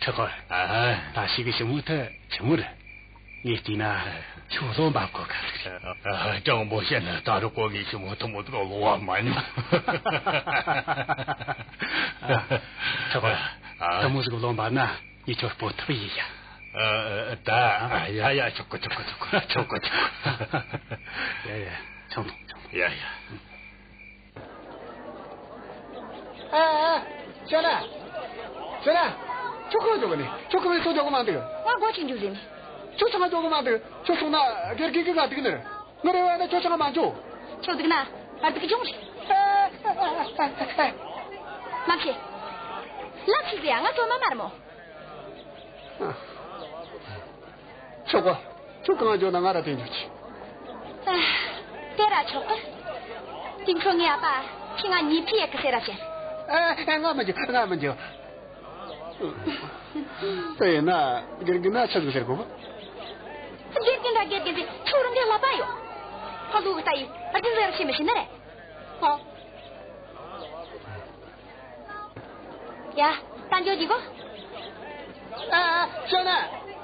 ཁྲི་དཔོན། ཨ། ད་ཞེ་གི་ཞི་མོ་ཐི་ཆི་མོ་རེད། ངས་བལྟས་ན་ཁྱོད་བློ་འབབ་གོ་ཁ་ཟིག་རེད། ཨ། དྲང་མོ་བཤད་ན་ད་རུ་གོ་ངས་ཞི་མོ་ཐི་མོ་ཐི་ག་བློ་བབ་མ་མྱོང་། ཨ། ཁྲི་དཔོན། ཨ། ཐི་མོ་ཟིག་བློ་འབབ་ན་ངས་ཁྱོད་སྤོ་ཐུབ་ཡིན་ཡ། ཨ། ད། ཡ་ཡ། ཆོག་གི་ཆོག་གི་ཆོག་གི། ཆོག་གི་ཆོག་གི། ཡ་ཡ། ཆང་འཐུང་ཆང་འཐུང་། ཡ་ཡ། ཨ། ཨ། ཞོན་ན། ཞོན་ན། ཁྱོད་གང་འགྱོ་གི་ནི། ཁྱོད་ཁོ་བའི་སོ་འགྱོ་གི་མ་འདུག་ང་སྒོ་ཅིག་འགྱོ་ཟེར་ནི། ཁྱོད་ཚང་མ་འགྱོ་གི་མ་འདུག་ཁྱོད་སོང་ན་དགེ་རྒན་གིས་ང་སྡིགས་ནི་རེད། ངའི་རེ་བ་ན་ཁྱོད་ཚང་མ་འགྱོ། ཁྱོད་སྡིགས་ན་ང་སྡིགས་རྒྱུ་རེད། ལམ་ཤེས། ལམ་ཤེས་ཟེར་ཡ། ང་ཚོ་མ་མར་མོ། ཆོག་གི། ཁྱོད་གང་འགྱོ་ན་ང་ར་དེ་འགྱོ་གི། ཨ། དེ་ར་ཆོག་གི། དེང་ཁྱོད་ངའི་ཨ་ཕ་ཁྱེད་ང་ཉེས་ཕི་ཡེ་གི་ཟེར་ར་བཤད། ཨ། ཨ། ང་མི་འགྱོ། ང་མི་འགྱོ། དེ་ཡིན་ན་དགེ་རྒན་ན་ཆི་ཟིག་ཟེར་དགོས་གི། དགེ་རྒན་ར་དགེ་རྒན་ཟེར། ཁྱོད་རང་གི་ལབ་པ་ཡོད། ཁོ་ལུག་ལྟ་ཡི་རྒྱུ་ཟེར་ཤེས་མི་ཤེས་ནི་རེད། ཨ། ཡ། ད་འགྱོ་རྒྱུ་གོ། ཨ། ཨ། ཞོན་ན།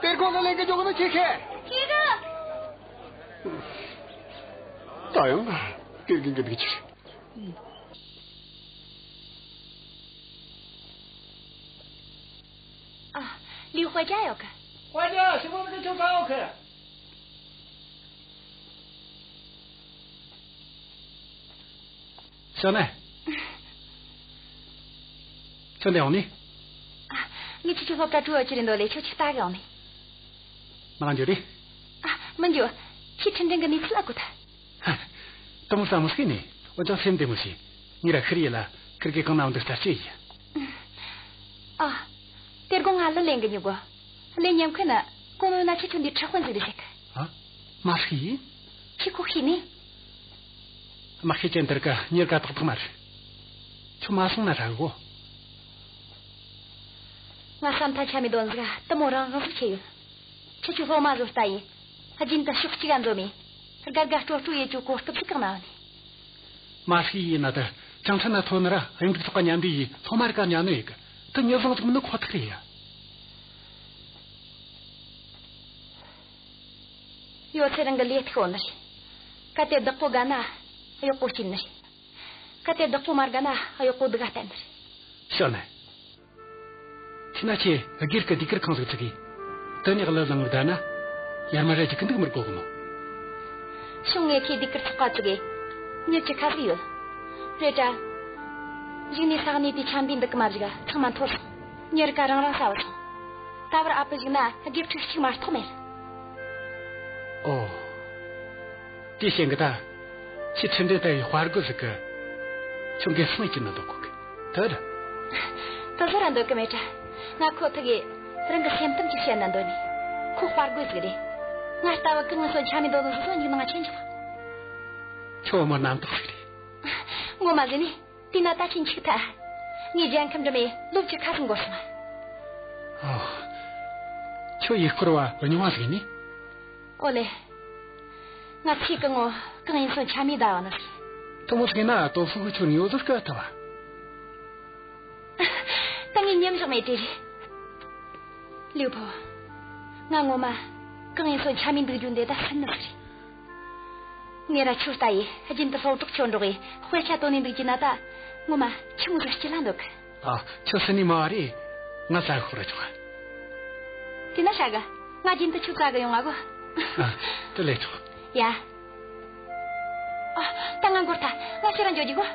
དེར་ཁོང་ལ་ལེན་གི་འགྱོ་གི་ནི་ཁྱེད་ཁེ། ཁྱེད་གི། ད་ཡང་དགེ་རྒན་གི་སྡིག་ཅིག་ཨ། ལིའུ་དཔེ་ཆ་ཡོད་གི། དཔེ་ཆ་ཞིམ་པོ་མི་འདུག་ཁྱོད་ག་ཡོད་གི། ཞོན་ན། ཁྱོད་འདི་ཡོང་ནི། ཨ། ངས་ཁྱེད་ཀྱི་སློབ་གྲྭ་བྲོས་ཡོད་ཀྱི་རེད་འདོད་ལས། ཁྱོད་ཅིག་ལྟ་གི་ཡོང་ནི། མ་འགྱོ་རེ། ཨ། མི་འགྱོ། ཁྱེད་ཁྲིན་ཀྲིན་གི་གནས་ཚུལ་ལ་གོ་ཐལ། ཧ། དེ་མོ་ཟིག་མི་ཤེས་ནི། འོན་ཀྱང་སེམས་བདེ་མོ་བྱོས། ངས་ར་ཤི་རི་ཡ་ལ་ ཁིར་གེ་གང་ན་འདུག་ལྟ་ཅི་ཡིན། ཨ། དེ་དགོང་ང་ལི་ལེན་གི་མྱི་གོ། ལེན་ཉམས་ཁན་ན་གོ་ནོ་ན་ཁྱེད་ཆོ་འདི་ཁྲག་དཔོན་ཟིག་རེད་ཟེར་གི། ཨ། མ་ཧྲི་ཡིན། ཁྱེད་ཁོ་ཤེས་ནི། མ་ཤེས་ཅན་དེར་ག་ཉེར་ག་ཏག་ཏག་མ་རེད། ཁྱོད་མ་སོང་ན་ར་གོ། ང་བསམ་ཐ་ཆ་མི་དོན་ཟིག་དུ་མོ་རང་དབང་ཟིག་ཆེ་ཡོད། ཁྱེད་ཆོ་སློབ་མ་བཟོ་ལྟ་ཡིན། རྒྱུན་དུ་ཕྱོགས་གཅིག་ག་འཛོམས་ཡིན། དགའ་དགའ་སྤྲོ་སྤྲོ་ཡེད་རྒྱུ་གོ་སྐབས་ཟིག་གང་ན་ཡོད་ནི། མ་ཤི་ཡིན་ན་ད་ཅང་ཚ་ན་ཐོན་ན་ར་གཡུ་འབྲུག་ཚོགས་པ་མཉམ་འབྲེལ་ཡིས་སློབ་མ་རིགས་ག་མཉམ་ནོ་ཡིན་གི། ད་མྱི་བཟང་ཟིག་མིན་ནི་ཁོ་ཐག་རེད་ཡ། ཡོད་ཚད་རང་གི་ལས་ཐུག་ཡོད་ནི་རེད། གལ་ཏེ་བདག་པོ་དགའ་ན་གཡོག་པོ་སྐྱིད་ནི་རེད། གལ་ཏེ་བདག་པོ་མ་དགའ་ན་གཡོག་པོ་སྡུག་ག་བསྟན་ནི་རེད། ཤོད་ནས། ཁྱེད་ན་ཁྱེད་སྒེར་གི་ཟློས་གར་ཁང་ཟིག་བཙུགས་གི། དེ་ནས་གླུ་བླངས་བསྡད་ན་ཡར་མར་ར་ཅིག་གི་འདུག་མི་དགོ་གི་མོ། ཤུང་ངས་ཁྱེད་ཟློས་གར་ཚོགས་པ་བཙུགས་གི། མྱི་ཅི་ཁ་ཟིག་ཡོད། རེད་དྲ། གཞུག་ནས་ས་གནས་དེའི་ཆ་འདི་འདུག་གི་མ་བཞུགས་ཚང་མ་འཐོར་སོང་། མྱི་རིགས་ཀ་རང་རང་ས་བ་སོང་། ད་བར་ཨ་ཕ་བཞུགས་ན་དགེ་ཕྲུག་གཅིག་མ་གཏོགས་མེད། ཨོ། དེ་བྱེད་གི་ད། ཁྱེད་ཁྲིན་ཏེ་ལྟ་བུའི་དཔའ་རྒོད་ཟིག་གི། ཁྱོད་འགན་སྲུང་བྱེད་ན་འདོད་གོ་གི། དེ་རེད། དེ་ཟེར་ར་འདོད་གི་མེད་དྲ། ང་ཁོ་ཐུག་གི་རང་གི་སེམས་གཏམ་ཅིག་བཤད་ན་འདོད་ནི། ཁོ་དཔའ་རྒོད་ཟིག་རེད། ང་ལྟ་བུ་གི་ངན་སོང་ཆ་མེད་འདོད་ནོ་ཟིག་སོང་འཇིགས་སྣང་ཆེན་ཆེ། ཁྱོད་མོ་རྣམ་དག་ཟིག་རེད། ངོ་མ་ཟིག་ནི། དེ་ན་ད་ཁྱེད་འཆུག་ཐལ། ངས་རྒྱལ་ཁམས་འགྲིམ་མེ་ལོ་བཅུ་ཁ་ཟིག་འགོར་སོང་། ཨོ། ཁྱོད་ཡུལ་སྐོར་བ་རྙིང་བ་ཟིག་ནི། ཨོ་ལེ། ང་ཚེ་གང་བོ་གང་ཡིན་སོང་ཆ་མེད་ད་བ་ན་ཟིག། དེ་མོ་ཟིག་ན་དོ་ཕུ་གི་ཁྱོད་ཉོ་ཟིག་ག་ཐུབ་བ། ད་ངས་ཉམས་བཞག་མེད་དེ་རེད། ལིའུ་ཕོ། ང་ངོ་མ་གང་ཡིན་སོང་ཆ་མེད་འདུག་རྒྱུ་འདི་ད་སུན་ནི་ཟིག་རེད། ངས་ར་ཁྱོད་ལྟ་ཡི་རྒྱུན་དུ་སློབ་གྲོགས་ཁྱོད་འགྲོགས་ཡི་དཔེ་ཆ་དོན་ནས་འདུག་རྒྱུ་ན་ད་ངོ་མ་ཆུང་ཟིག་སྐྱིད་ལ་འདོད་གི། ཨ། ཁྱོད་སུན་ནི་མ་རེད། ང་ཟ་ཤོག་ར་ཆོག། དེ་ན་ཧྲ་གི། ང་རྒྱུན་དུ་ཁྱོད་ཟ་གི་ཡོང་ང་གོ། ཨ། དེ་ལས་ཆོག། ཡ། ཨ། ད་ང་འགོར་ཐལ། ང་ཁྱེད་རང་འགྱོ་རྒྱུ་གོ།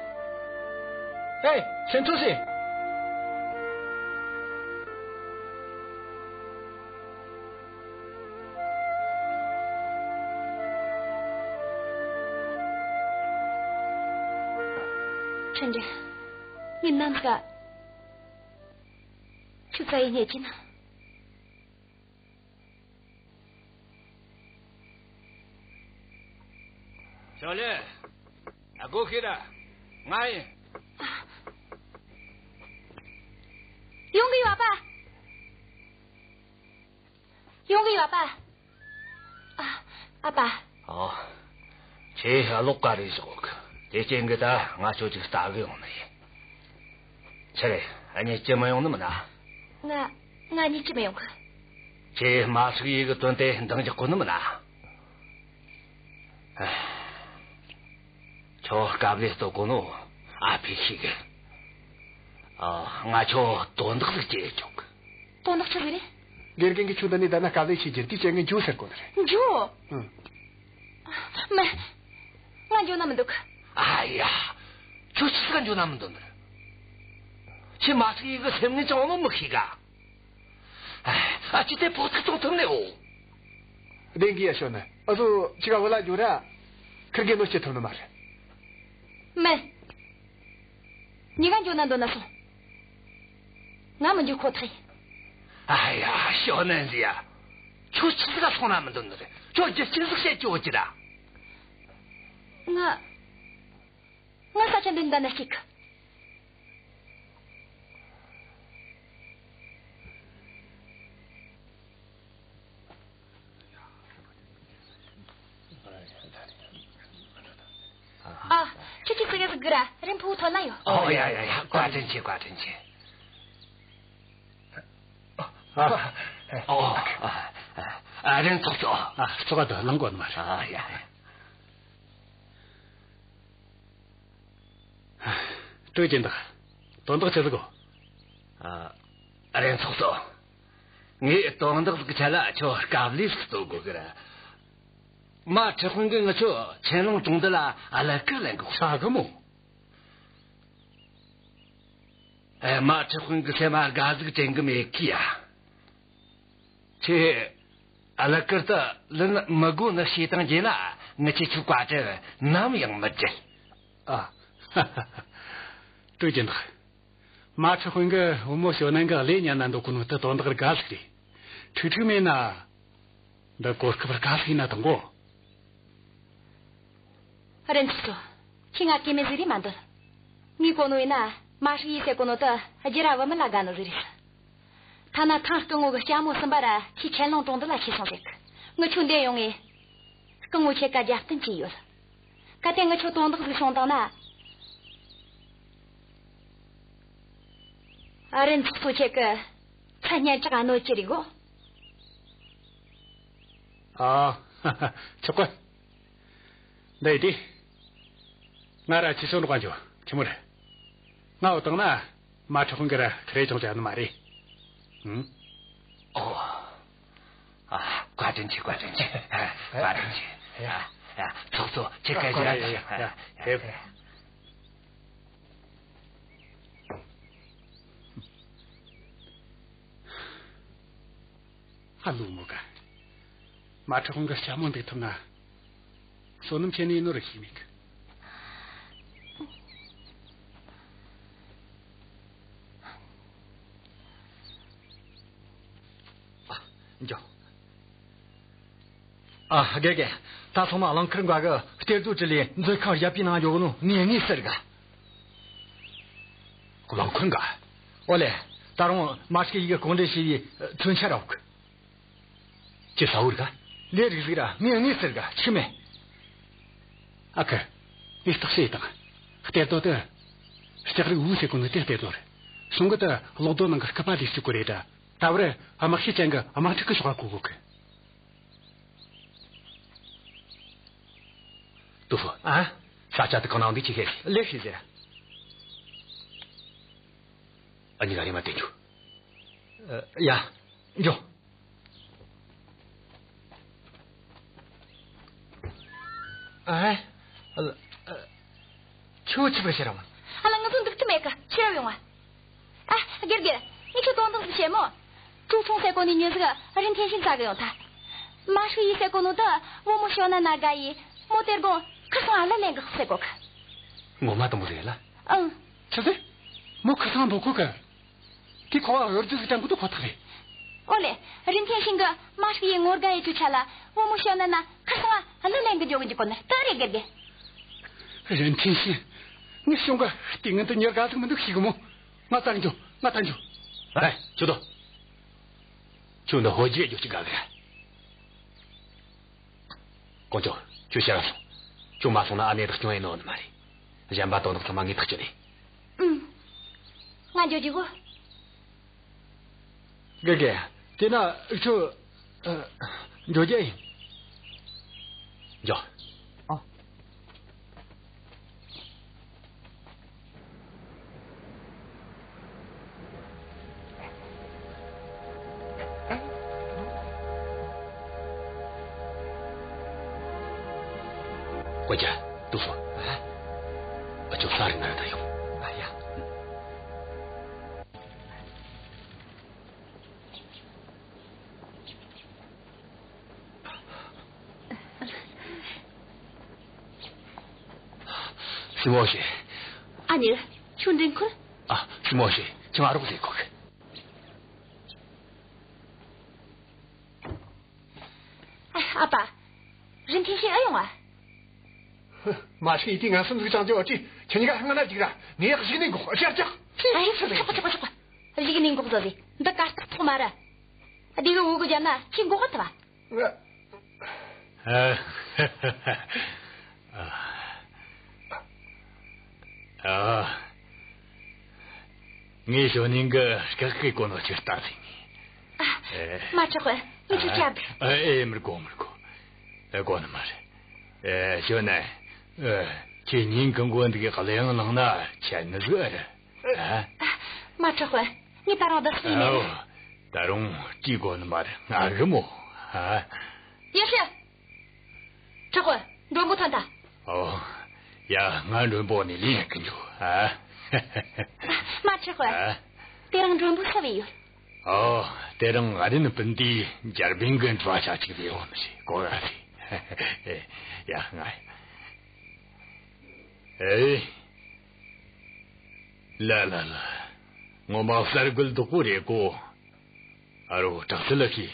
ཨེ། སེམས་ཚོ་ཟེ། ཁྲིན་ཏེ། ངས་ནམ་ཟིག་ག་ཁྱོད་བཙལ་ཡེ་རྙེད་རྒྱུ་ན། ཞའོ་ལེ། ཨ། སྒོ་ཕྱེ་ར། ང་ཡིན། ཡོང་གི་ཡོད་ཨ་ཕ། ཡོང་གི་ཡོད་ཨ་ཕ། ཨ། ཨ་ཕ། ཨོ། ཁྱེད་ལོག་ག་རེ་ཟིག་ཡོད་གི། དེ་རྐྱེན་གི་ད་ང་ཁྱོད་ཅིག་ལྟ་གི་ཡོང་ནི་ཡིན། ཆི་རེད། ཨ། གཉིད་ཀྱི་མི་ཡོང་ནི་མིན་ན། ང་ང་གཉིད་ཀྱི་མི་ཡོང་གི། ཁྱེད་མ་སུག་ཡེ་གི་དོན་དེ་འདང་རྒྱག་གོ་ནི་མིན་ན། ཁྱོད་དཀའ་ལས་གཏོད་གོ་ནོ་ཨ་ཕས་ཤེས་གི། ཨ། ང་ཁྱོད་དོན་དག་ཟིག་བྱེད་ཆོག་གི། དོན་དག་ཆི་ཟིག་རེད། དགེ་རྒན་གྱིས་ཁྱོད་འདི་ནས་བསྡད་ན་དཀའ་ལས་ཆེ་རྒྱུ་རེད། དེ་བྱས་ངས་འགྱོ་ཟེར་གོ་ནི་རེད། འགྱོ། ཨང་། མིན། ང་འགྱོ་ན་མི་འདོད་གི། ཨ་ཡ། ཁྱོད་ཆི་ཟིག་ག་འགྱོ་ན་མི་འདོད་ནི་རེད། ཁྱེད་མ་སུག་ཡེ་གི་སེམས་ངན་ཅང་ནོ་མི་ཤེས་ག། ཨ། ཅི་སྟེ་ཕོག་ཐུག་གཏོང་ཐུབ་ནས་འོ། བདེན་གི་ཡ། ཞོན་ནས་ཨ་ཟོ་ཅི་ག་བུད་ལ་འགྱོ་ར། ཁིར་གེ་གནོད་སྐྱེལ་ཐུབ་ནི་མ་རེད། མིན། གཉིས་ཀ་འགྱོ་ན་འདོད་ན་སོང་། ང་མི་འགྱོ་ཁོ་ཐག་ཡིན། ཨ་ཡ། ཞོན་ནས་ཟེ་ཡ། ཁྱོད་ཆི་ཟིག་ག་སོང་ན་མི་འདོད་ནི་རེད། ཁྱོད་རྒྱུ་ཆི་ཟིག་བཤད་རྒྱུ་ཡོད་ཀྱི་ར། ང་། ང་ས་ཆ་འདི་འདི་ན་སྐྱེས་གི། ཨ། ཁྱོད་ཀྱིས་ཟིག་གི་ཟིག་གི་ར་རིན་ཕུ་བོ་ཐོན་ན་ཡོད། ཨོ་ཡ་ཡ་ཡ། བཀའ་དྲིན་ཆེ། བཀའ་དྲིན་ཆེ། ཨ། ཨོ། ཨ། རིན་ཚོགས་གཙོ། ཨ། ཚོགས་ཀ་དུ་ལངས་དགོས་ནི་མ་རེད། ཨ་ཡ། ལྟོས་ཀྱིན་བདག། དོན་དག་ཆི་ཟིག་གོ། ཨ། རིན་ཚོགས་གཙོ། ངས་དོན་དག་ཟིག་གི་ཆེད་ལ་ཁྱོད་དཀའ་ལས་ཟིག་གཏོད་དགོས་གི་ར། མ་ཁྲི་དཔོན་གིས་ང་ཚོ་ཆན་ལུང་གྲོང་རྡལ་ལ་ཨ་ལ་ཀིར་ལེན་གི། ཧྲ་གི་མོ། ཨེ། མ་ཁྲི་དཔོན་གི་སེམས་མ་དགའ་ཟིག་དྲན་གི་མེད་གི་ཡ། ཁྱེད་ཨ་ལ་ཀིར་དུ་ལེན་མི་དགོས་ནི་བཤད་བཏང་རྗེས་ན་ངས་ཁྱེད་ཆོའི་བཀའ་དྲིན་ནམ་ཡང་མི་བརྗེད། ཨ། སྤྲོད་ཀྱི་འདུག་མ་ཁྲི་དཔོན་གྱིས་བུ་མོ་ཞའོ་ནན་གྱི་གླུ་ཉན་ན་འདོད་གོ་ནོ་དེ་དོན་དག་དགའ་ཟིག་རེད། ཁྲིག་ཁྲིག་མེད་ན། འདི་གོ་སྐབས་དགའ་ཟིག་ཡིན་ན་དང་གོ། རེན་ཚོ། ཁྱེད་ང་སྐྱེ་དམན་ཟིག་རེད་མ་འདོད། ངས་གོ་ནོ་ཡིན་ན་མ་ཧྲི་ཡི་ཟེར་གོ་ནོ་དེ་རྒྱུ་ར་བུད་མེད་ལ་དགའ་ནོ་ཟིག་རེད། ཐ་ན་ཐང་སྐུ་ངོ་གི་ལྕམ་མོ་གསུམ་པ་ར་ཁྱེད་ཁྲན་ལུང་གྲོང་རྡལ་ལ་ཁྱེར་སོང་ཟིག་ངི་ཆོ་འདི་ཡོང་ངས། སྐུ་ངོ་ཁྱེད་ཀ་རྒྱབ་རྟེན་བྱས་ཡོད། གལ་ཏེ་ངི་ཆོ་དོན་དག་ཟིག་བྱུང་བཏང་ན། ཨ་རེན་ཚོགས་གཙོ་ཁྱེད་ཀྱི་ཚ་སྙན་གྲགས་གནོད་ཀྱི་རེད་གོ། ཨ། ཆོག་གི། འདི་ཡིན་དེ། ང་ར་ཁྱེད་ཚོ་འགྲོགས་ག་འགྱོ། ཆི་མོ་རེད། ང་འོ་བཏང་ན། མ་ཁྲི་དཔོན་གྱིས་ར་ཁ་རེ་ཅང་བྱ་ནི་མ་རེད། ཨང་། ཨོ། ཨ། བཀའ་དྲིན་ཆེ། བཀའ་དྲིན་ཆེ། བཀའ་དྲིན་ཆེ། ཨ། ཨ། ཚོགས་གཙོ་ཁྱེད་སྐད་ཆ། ཨ། ཨ། ཨ། ཧ་ལུ་མོ་ག་མ་ཁྲི་དཔོན་གྱི་ལྕམ་མོ་འདུག་ཐུབ་ན། བསོད་ནམས་ཆེ་ནི་ནོར་ཤེས་མེད་གི། ཨ། འགྱོ། ཨ། དགེ་རྒན། ད་ཚང་མ་རླངས་འཁོར་འགའ་གི་གཏེར་རྡོ་དྲིལ་ལས་མཛོད་ཁང་བརྒྱབ་པའི་ནང་འགྱོ་གི་ནོ་ངས་ངེས་ཟེར་ག་རླངས་འཁོར་འགའ། ཨོ་ལེ། ད་རུང་མ་ཧྲི་ཡི་གིས་ལྐོག་འདྲེན་བྱས་པའི་མཚོན་ཆ་ར་ཡོད་གི། ཅི་ས་འུར་ག་ལས་རིག་ཟིག་ར་ངས་ངེས་ཟེར་ག་ཆི་མེད། ཨ་ཁུ། ངས་བརྟག་དཔྱད་བཏང་། གཏེར་རྡོ་དེ། ལྕགས་རིགས་འུ་ཟེར་གོ་ནི་དེ་གཏེར་རྡོ་རེད། གཞུང་གི་དེ་གློག་རྡོ་ནང་གི་སྐུད་པ་ལས་བཅུག་གི་རེད་ད། ད་བར་དམག་ཤེད་ཅན་གྱི་དམག་འཁྲུག་གི་ཕྱོགས་ག་བཀོལ་གོ་གི། ཏུ་ཧྥུ། ཨ། ས་ཆ་དེ་གང་ན་འདི་ཅི་ཤེས། ལེགས་ཤེས་ཟེར། ཨ་ནི་ག་རེ་མ་བསྟན་རྒྱུ། ཨ། ཡ། འགྱོ། ཨ། ཨ། ཁྱོད་ཆི་བ་ཤེས་ར་མ། ཨ་ལ་ང་ཚོ་འདུག་ཐུབ་མེད་གི། ཁྱེར་ཡོང་བ། ཨ། དགེ་རྒན། ངས་ཁྱོད་དོན་དག་ཟིག་བཤད་མོ། ཀྲུའུ་ཆུང་ཟེར་གོ་ནི་མྱི་ཟིག་རིན་ཐེན་ཤིན་བཙལ་གི་ཡོང་ཐལ། མ་ཧྲི་ཡི་ཟེར་གོ་ནོ་དེ་བུ་མོ་ཞའོ་ནན་ན་དགའ་ཡི། མོ་དེ་དགོང་ཁ་སང་ཨ་ལ་ལེན་གི་ཟེར་གོ་གི། ངོ་མ་དེ་མོ་ཟིག་ལ། ཨང་། ཆི་ཟེར། མོ་ཁ་སང་འགྲོ་གོ་གི། དེ་ཁོ་བ་གཡོ་སྒྱུ་ཟིག་དྲན་གི་འདུག་ཁོ་ཐག་རེད། ཨོ་ལེ། རིན་ཐེན་ཤིན་གིས་མ་ཧྲི་ཡི་ངོ་དགའ་ཡེད་རྒྱུའི་ཆེད་ལ་བུ་མོ་ཞའོ་ནན་ན་ཁ་སང་ཨ་ལ་ལེན་གི་འགྱོ་གི་འཇུག་གོ་ནི་དེ་རེད་དགེ་རྒན། རིན་ཐེན་ཤིན། ངའི་གཞུང་གི་ལྟས་ངན་དེ་མྱི་དགའ་ཟིག་མི་འདུག་ཤེས་གི་མོ། ང་ད་འགྱོ། ང་ད་འགྱོ། ཨེ། ཁྱོད་དོ། ཁྱོད་འདི་ཧོ་རྒྱས་རྒྱུ་ཅིག་དགའ་གི། ཀོང་ཇོ། ཁྱོད་ཕྱིར་ར་སོང་། ཁྱོད་མ་སོང་ན་ཨ་ནེ་བདག་སྐྱོང་ཡེད་ནོ་ནི་མ་རེད། གཞན་པ་དོན་དག་ཚང་མ་ངས་ཐག་གཅོད་ནས། ཨུམ། ང་འགྱོ་རྒྱུ་གོ། དགེ་རྒན། དེ་ན་ཁྱོད། ཨ། འགྱོ་རྒྱུ་ཡིན། འགྱོ། ཨ། ཀོང་ཇོ། ཏུ་ཧྥུ། ཨ། ཨ། ཁྱོད་ས་རིང་ན་ར་ད་ཡོང་། ཨ་ཡ། སྲིང་མོ་ཞེ། ཨ་ནེ། ཁྱོད་འདྲེན་ཁུལ། ཨ། སྲིང་མོ་ཞེ། ཁྱོད་ང་རོགས་ཟེར་གོ་གི། ཨ། ཨ་ཕ། རིན་ཐེན་ཤིན་ཨེ་ཡོང་ཨ། མ་ཤི་ཡི་དེ་ང་སུན་ཟིག་ཅང་ཅོ་ཅི། ཁྱེད་གཉིས་ཀ་སྔ་ན་ཅིག་ར་ངས་གཞུག་ནས་འགོག་ཤར་ཅག་ཨེ། ཆོག་གི་ཆོག་གི་ཆོག་གི། གཞུག་ནས་འགོག་ཟོ་ཟེ། འདི་གར་སྟེགས་ཐོག་མ་ར། དེ་གི་འུ་གི་རྒྱབ་ན་ཁྱེད་འགོག་ག་ཐུབ་བ། ཨ། ངས་ཞོ་ནིང་གི་སྐད་ཀྱི་གོ་ནོ་ཁྱེར་ལྟ་ཟིན། ཨ། མ་ཆོག་གི། ངས་ཁྱོད་བྱ་བ། ཨ། ཨེ། མི་དགོ་མི་དགོ། ཨེ། དགོ་ནི་མ་རེད། ཨེ། ཞོ་ནན། ཨེ། ཁྱེད་ཉིན་གང་གོ་འདི་གི་གླུ་དབྱངས་བླངས་ན་ཆད་ནི་ཟིག་ཨེ་རེད། ཨ། མ་ཆོག་གི། ངས་ད་རུང་བསྡད་སྲིད་ནས། ཨོ། ད་རུང་བྲིས་དགོ་ནི་མ་རེད། ང་གི་མོ། ཨ། ཡེ་ཤེས། ཁྲག་པ། མགྲོན་པོ་ཐོན་ཐལ། ཨོ། ཡ། ང་མགྲོན་པོ་ནས་ལེན་གི་འཇུག་ཨ། མ་ཁྲག་པ། ཨ། དེ་རིང་མགྲོན་པོ་ས་བས་ཡོད། ཨོ། དེ་རིང་ང་རིན་སྤུན་ཟླའི་འཇར་པན་གི་འགྲུལ་བ་ཆ་གཅིག་ལས་ཡོང་ནི་རེད། གོ་ག་རེད། ཡ། ང་། ཨེ། ལ་ལ་ལ། ངོ་མ་གསར་རྒོད་རྡོག་པོ་རེད་གོ། ཨ་རོ་དྲག་རྩལ་ལ་ཤེས།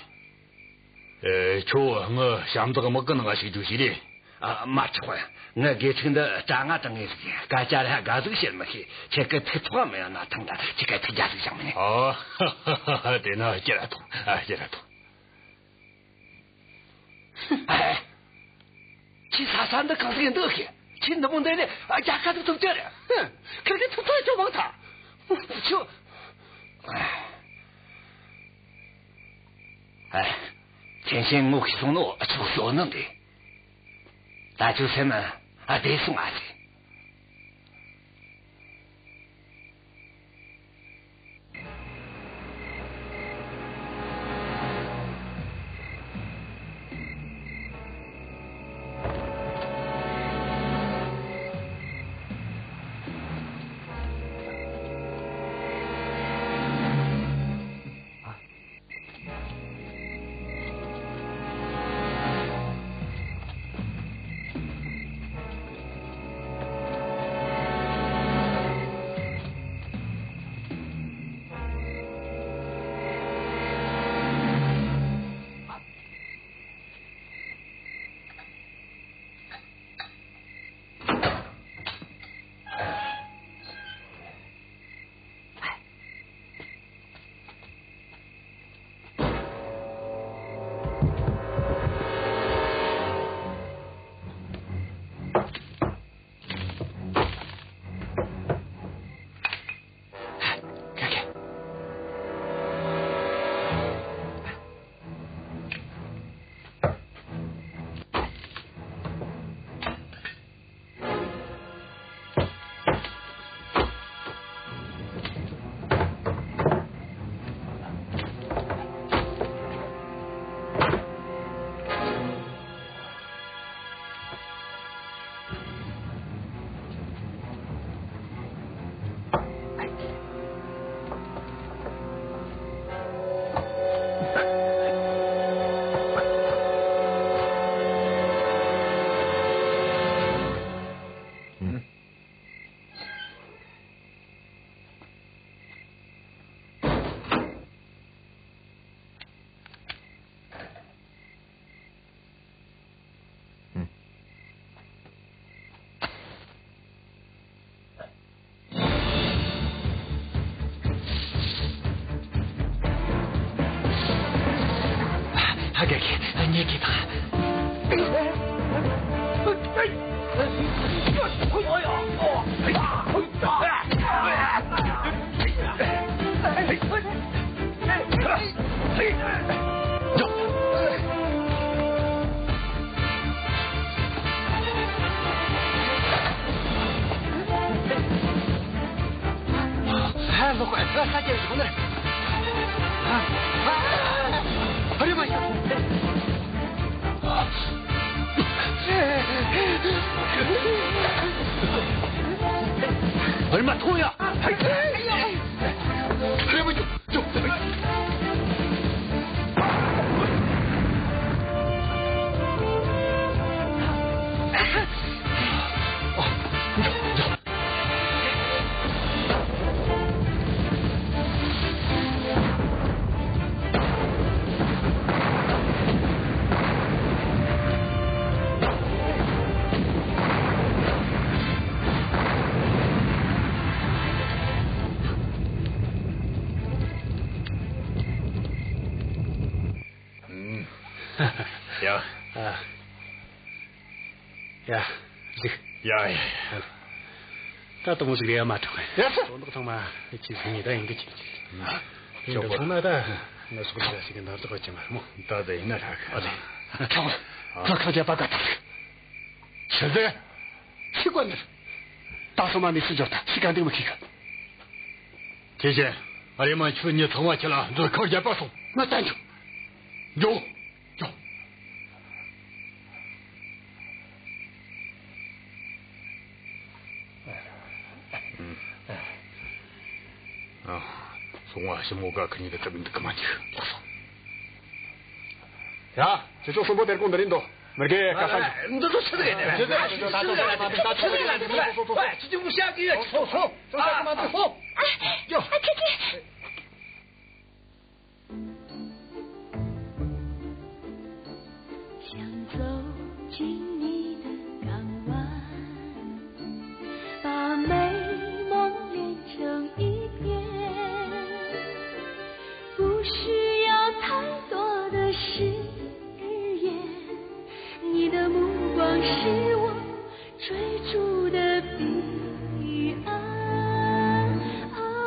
ཨེ། ཁྱོད་ངི་ཞབས་འདེགས་དམག་གི་ནང་ང་ཞུགས་རྒྱུ་ཞིག་རེད། ཨ། མ་ཆོག་གི། ངི་དགེ་ཕྲུག་འདི་དྲ་ང་དྲང་ངེས་ཟིག་སྐད་ཆ་ར་དགའ་ཟིག་བཤད་མི་ཤེས། ཁྱེད་ཀྱི་ཐུགས་ཐོག་མི་ཡོང་ན་ཐང་ད་ཁྱེད་ཀྱི་ཐུགས་རྒྱལ་ཟིག་བཞག་མི་ཉན། ཨ། དེ་ན་སྐྱིད་ར་ཐོངས། ཨ། སྐྱིད་ར་ཐོངས། ཨེ། ཁྱེད་ས་ས་འདི་གང་ཟིག་ཡིན་འདུག་གི། ཁྱེད་འདི་མོ་འདི་ནས་རྒྱལ་ཁ་ཟིག་ཐོབ་རྒྱུ་རེད། ཧུམ། ཁིར་གི་ཐུགས་ཐོག་ཅོ་མང་ཐལ། ཁྱོད། ཨེ། ཁྱེད་ཆེན་ངོ་ཤེས་སོང་ནོ་ཨ་ཆོག་ཤོ་ནང་གི། ད་ཁྱོད་སེམས་ཨ་བདེ་སོང་ཨ་ཟེ། ཧ་ག་གི་ཉེ་གི་དང་། ཡ། ཨ། ཡ། ཟིག་ཡ་ཡ་ཡ། ད་དུང་ཟིག་རེ་ཡ་མ་ཐུག་ཡ། དོན་དག་ཚང་མ་ཁྱེད་ཟིག་ཉིད་ད་ཡིན་གི་ཅིག་ཅིག་ཨ། ཡིན་འདི་ཚང་མ་ད་ང་སོགས་ལ་ཞིག་གི་འདར་དག་བ་ཅི་མ་ར་མོ། ད་དེ་ཡིན་ན་ར་གི། ཨ་ལེ། ཁྲང་ཁྲང་ཁྲང་རྒྱ་པ་ག་ད་ཟིག་ཆི་ཟེ། ཤི་གོ་ནི། ད་སོ་མ་མི་སུ་འབྱོར་ད་ཤི་ག་འདུག་མི་ཤི་ག་ཁྱེད་ཆེན། ཨ་རེ་མ་ཁྱོད་ཉིད་ཚང་མ་ཁྱེད་ལ་འཛུལ་ཁང་རྒྱབ་པ་སོང་། ང་ད་འཇུག་འཇུག་འཇུག་ཨ། སོང་བ་ཞི་མོ་ག་ཁ་ཉིད་དུ་གྲུབ་འདུག་གི་མ་འཇུག་ལགས་སོ། ཡ། ཁྱེད་ཚོ་གསོན་པོ་དེར་ཀོང་འདི་རིང་འདུག་མི་དགེ་ཀ་ས། འདི་ཚོ་ཆི་ཟིག་ཡིན་ནི། ཆི་ཟིག་ཡིན་ནི། ཆི་ཟིག་ཡིན་ནི། ཆི་ཟིག་ཡིན་ནི། ཨ། ཨ།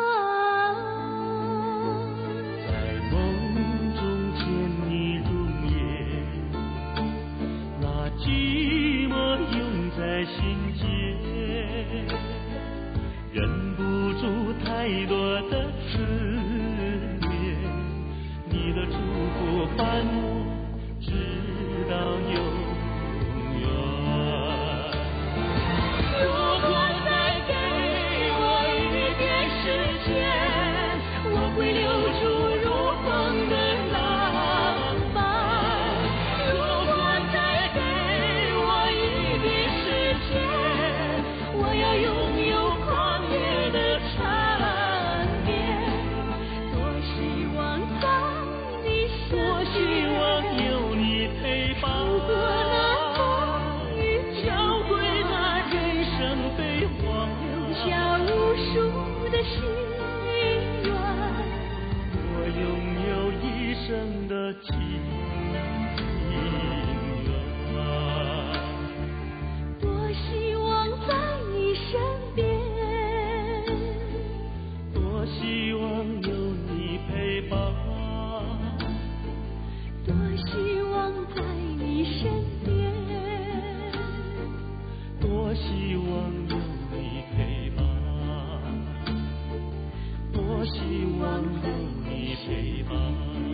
ཁི་ཁི།